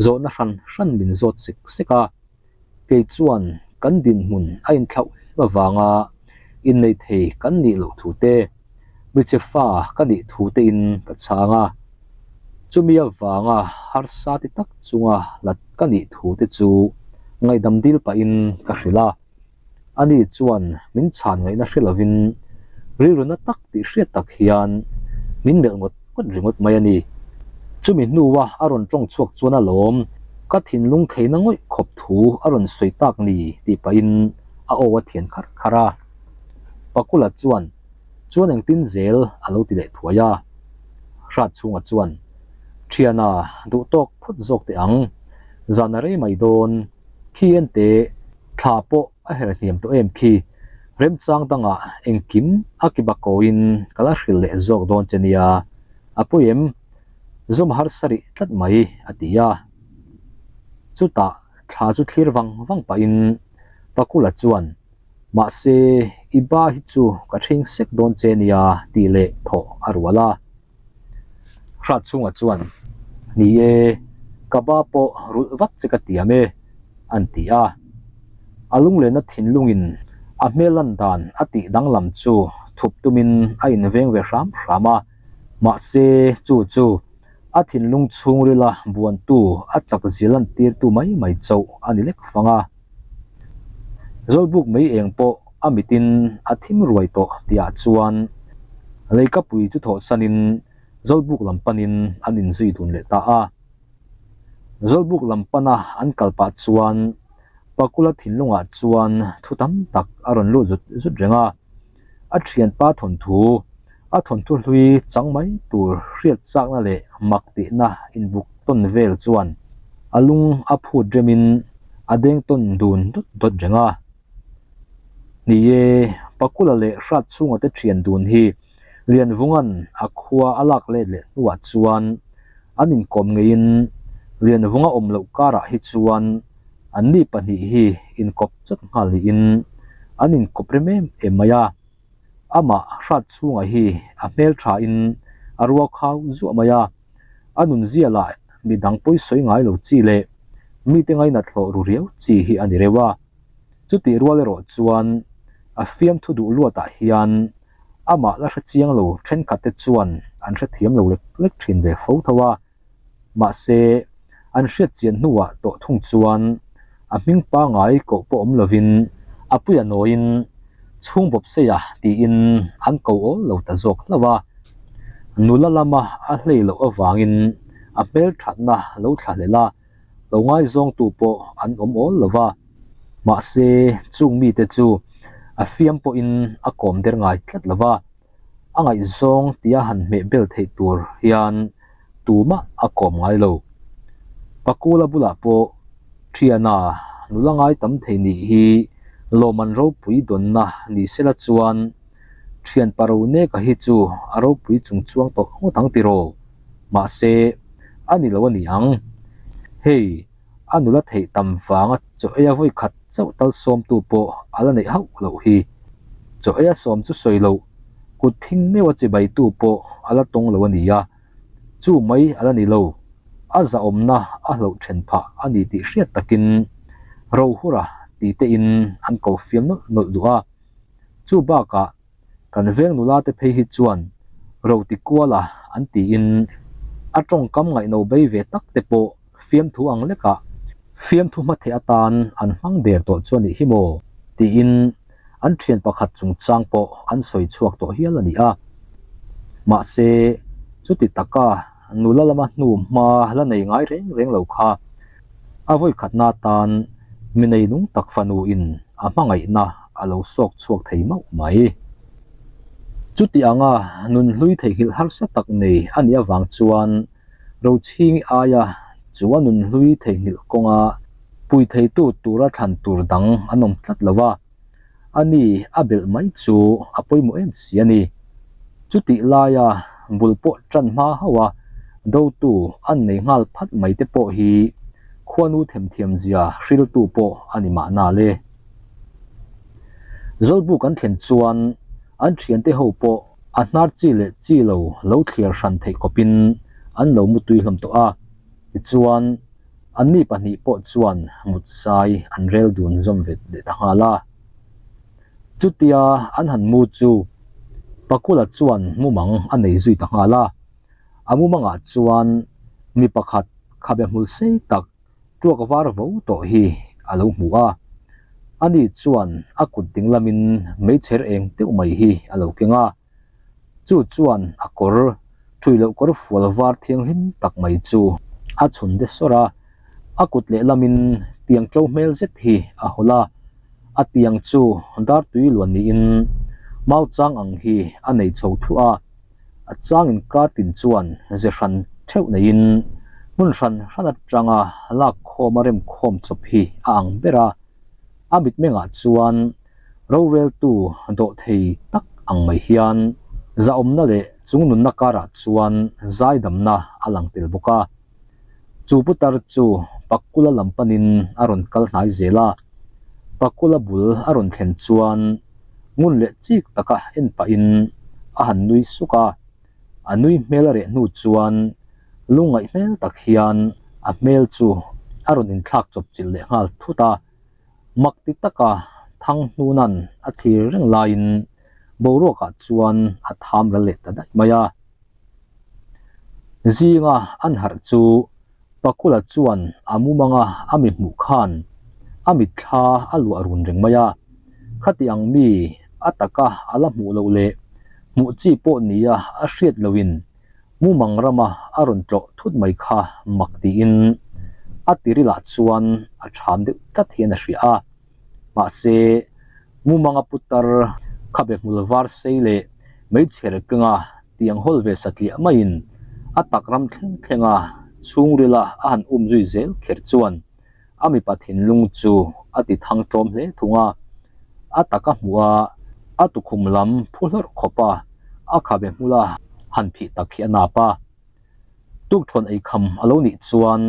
zawhna hran hran min zawt sek sek a. Kei chuan kan dinhmun a inthlauh em avanga innei thei kan nih loh thu te, hmeichhe fa ka nih thu tein ka chhang a. Chumi avanga harsa ti tak chunga hlat ka nih thu te chu ngaihdam dil pahin ka hrilh a. Ani chuan min chhan ngaihna hre lovin rilru na tak tih hriat tak hian min melh ngawt ngawt ringawt mai a ni. Chumi hnua a rawn tawng chhuak chuan a lawm, ka thinlung kheina ngawih khawp thu a rawn sawi tak ni tih pahin a aw a thian kharh kharh a. Pakula chuan, Chuan engtin zel a lo ti leh thuai a. Hrat chhunga chuan, Thiana, duh tawk phawt zawk teh ang. Zan a rei mai dawn. Khi ente thla pawh a her hniam tawh em khi? Remchang dangah engkim a ki bakawiin ka la hrilh leh zawk dawn che nia, a pawi em? Zawm harsa rih tlat mai, a ti a. Chutah thla chu thlir vang vang pahin Pakula chuan, Mahse, i ba hi chu ka ṭhing sek dawn che nia, tih leh thawh a rual a. Hrat chhungah chuan, Ni e, ka ba pawh rulh vat che ka tiam e, an ti a. A lunglenna thinlungin a hmel lan dan a tih danglam chu thup tumin a inveng ve hram hram a, mahse chu chu a thinlung chhungrila buantu a chak zia lantirtu mai mai chauh a ni lek fang a. Zawlbuk mai eng pawh a mitin a thim ruai tawh tihah chuan leikapui chu thawhsanin Zawlbuk lam panin an inzui dun leh ta a. Zawlbuk lam pana an kal pah chuan Pakula thinlungah chuan thu tam tak a rawn lut zut zut reng a. A thianpa thawnthu, a thawnthu hlui chang mai tur hriat chakna leh mak tihna inbuk tawn vel chuan a lung a phut remin a deng tawn dun dawt dawt reng a. Ni e, Pakula leh Hrat chhunga te thian dun hi Lianvunga'n a khua a lak let leh hnuah chuan an inkawm ngeiin Lianvunga awm loh karah hi chuan Anni pahnih hi inkawp chawt nghal niin an inkawp rem em em mai a. Amah hrat chhungah hi a hmel thain a rual khau zuah mai a. A nunzia lah midang pawi sawi ngai lo chi leh mite ngainat hlawh ru riau chi hi a ni reuh a. Chutih rual erawh chuan a fiamthu duh luatah hian amah la hre chiang lo thenkhatte chuan an hrethiam lo lek lek thin ve fo tho a. Mahse, an hriat chian hnuah tawh thung chuan a hming pangai koh pawh awm lovin a puia nawiin chhung bawp seia tiin an ko awl lo ta zawk hlauh a. Nula lama a hlei loh avangin a hmelthatna lo thlahlel a, lo ngaizawngtu pawh an awm awl lo va. Mahse, chung mite chu a fiam pawhin a kawm der ngai tlat lo va, a ngaihzawng tia han hmeh bel theih tur hian tumah a kawm ngai lo. Pakula bulah pawh Thiana nula ngai tam thei nih hi lawmman ropui dawnna ni sela chuan Thian Paroneka hi chu a ropui chung chuang tawh ngawt ang tiraw? Mahse, a ni lo a ni ang. Hei, a nula theih tam vanga chaw eia vawi khat chauh tal sawmtu pawh a la neih hauh loh hi. Chaw eia sawm chu sawi loh, kut thing meuha chibaitu pawh a la tawng lo a ni a, chu mai a la ni lo. A zahawmna a hlauh then phah a ni tih hriat takin Rohura ti tein an ko fiam nawlh nawlh duh a. Chu bakah kan veng nula te phei hi chuan roti kuala an tiin a tawngkam ngaihno bei ve tak te pawh fiamthu ang lekah fiamthu hmatheh atan an hmang der tawh chu a nih hi maw tiin an thian pakhat chungchang pawh an sawi chhuak tawh hial a ni a. Mahse, chuti taka nula lama hnu hma la nei ngai reng reng lo kha a vawikhatna atan mi nei nung tak fanu in a hmangaihna a lo sawk chhuak thei mauh mai. Chuti anga nun hlui theihnghilh harsa tak nei a nih avang chuan Rochhingi aia chu a nun hlui theihnghilh kawnga pui theitu tura thlan tur dang an awm tlat lo va, a ni a belh mai chu a pawimawh em si a ni. Chutih laia bul pawh tan hma hauh a dotu an nei nghal phat mai te pawh hi khuanu themthiam zia hriltu pawh a ni mahna le. Zawlbuk an thlen chuan an thiante ho pawh a hnar chi leh chi lo lo thliar hran theih khawpin an lo mutui hlawm tawh a, tichuan anni pahnih pawh chuan mut zai an rel dun zawm vet leh ta nghal a. Chutia an han mu chu Pakula chuan mumang a nei zui ta nghal a, a mumangah chuan mi pakhat khabe hmul sei tak tuak var vo tawh hi a lo hmu a, ani chuan a kut ding lamin meichher eng deuh mai hi a lo keng a, chu chuan a kawr thui loh kawr fual var thianghlim tak mai chu a chhun de sawr a, a kut lehlamin tiang tlo hmel zet hi a hawlh a, a tiang chu dar tui luan niin mau chang ang hi a nei chho thluah a. A chang inkar tin chuan ze hran theuh neiin hmun hran hran atanga lak khawm a rem khawm chawp hi a ang ber a, a mitmengah chuan roreltu dawh thei tak ang mai hian zahawmna leh chungnunna karah chuan zaidamna a lang tel bawk a. Chu putar chu Pakula lam panin a rawn kal hnai zel a, Pakula bul a rawn thlen chuan ngun leh chik taka en pahin a han nui suk a, a nui hmel a reh hnu chuan lungngaih hmel tak hian a hmel chu a rawn inthlak chawp chilh leh nghal thut a, mak ti taka thang hnuna'n a thlir reng laiin boruakah chuan a tham ral leh ta daih mai a. Zinga an harh chu Pakula chuan a mumanga a mi hmuh khan a mitthla a luah run reng mai a, khati ang mi a taka a la hmuh loh leh hmuh chi pawh nia a hriat lohin mumang rama a rawn tlawh thut mai kha mak tiin a tirilah chuan a ṭham deuh tlat hian a hria a. Mahse, mumanga putar khabe hmul var sei leh meichher kenga tiang hawl ve satliah maiin a tak ram thleng thlenga chhungrila a han um zui zel kher chuan a mipa thinlung chu a ti thang tlawm hle thung a. A taka hmuh a, a tukhum lam phu hlawrh khawp a, a khabe hmula han phih tak hi a nap a. Tukthuan eikham a lo nih chuan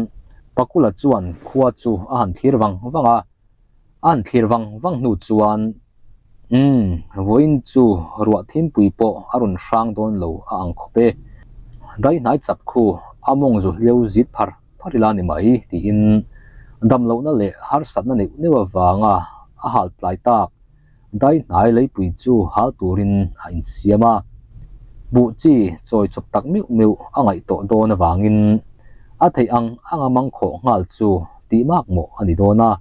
Pakula chuan khua chu a han thlir vang vang a. A han thlir vang vang hnu chuan, Umm, vawiin chu ruah thimpui pawh a rawn hrang dawn lo a ang khawp e. Daihnai chap khu a mawng zu hliau zit phar phar ila ni mai, tiin damlohna leh harsatna neuh neuh avanga a hal tlai tak. Daihnai leipui chu hal turin a insiam a, buh chi chawi chawp tak meuh meuh a ngaih tawh dawn avangin a theih ang anga mangkhawh nghal chu tih mak mawh a ni dawn a.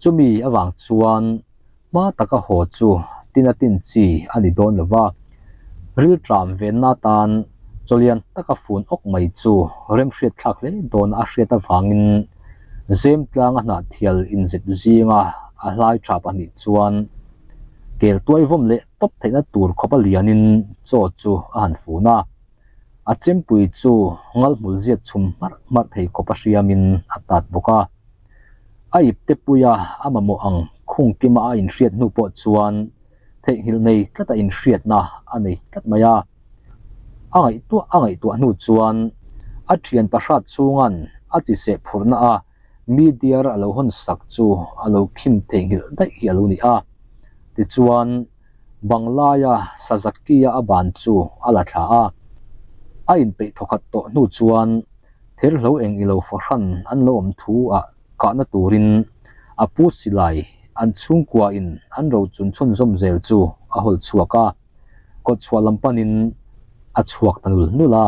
Chumi avang chuan hma taka haw chu tin a tin chi a ni dawn lo va, rilṭam venna atan Chawlian taka fun awk mai chu remhriat thlak hle dawn a hriat avangin zem tlanga hnahthial inzep zinga a hlai tha pahnih chuan kel tuai vawm leh tawp theihna tur khawpa lianin chaw chu a han fun a. A chempui chu ngalhmul ziat chhum hmarh hmarh thei khawpa hriamin a tat bawk a. A ipte puia a mamawh ang khung kima a inhriat hnu pawh chuan theihnghilh nei tlata inhriatna a nei tlat mai a. A ngaihtuah a ngaihtuah hnu chuan a thian pahrat chhunga'n a chi seh phurhna a mi diar a lo hawn sak chu a lo khim theihnghilh daih hi a lo ni a. Tichuan, Banglaia Sazaki-a a ban chu a la thla a. A inpeih thawkhat tawh hnu chuan therhlo eng ilo fahran an lo awm thu ah kahna turin a pu silai an chhungkua in an ro chun chhunzawm zel chu a hawl chhuak a, kawtchhuah lam panin a chhuak ta nul nul a.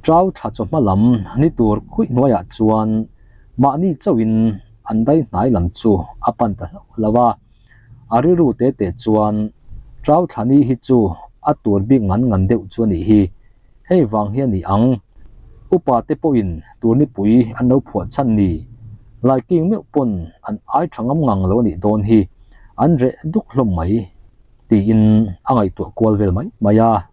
Chau thla chawhma lam ni tur khuih hnuaiah chuan mahni chauhin an dai hnai lam chu a pan ta hlauh hlauh a, a rilru te te chuan Chau thla ni hi chu a tur bik ngan ngan deuh chu a nih hi, hei vang hi a ni ang. Upa te pawhin tur nipui an lo phuah chhan ni, Laiking meuh pawn an ai tha ngam ngang lo a nih dawn hi, an reh duk hlawm mai tiin a ngaihtuah kual vel mai mai a.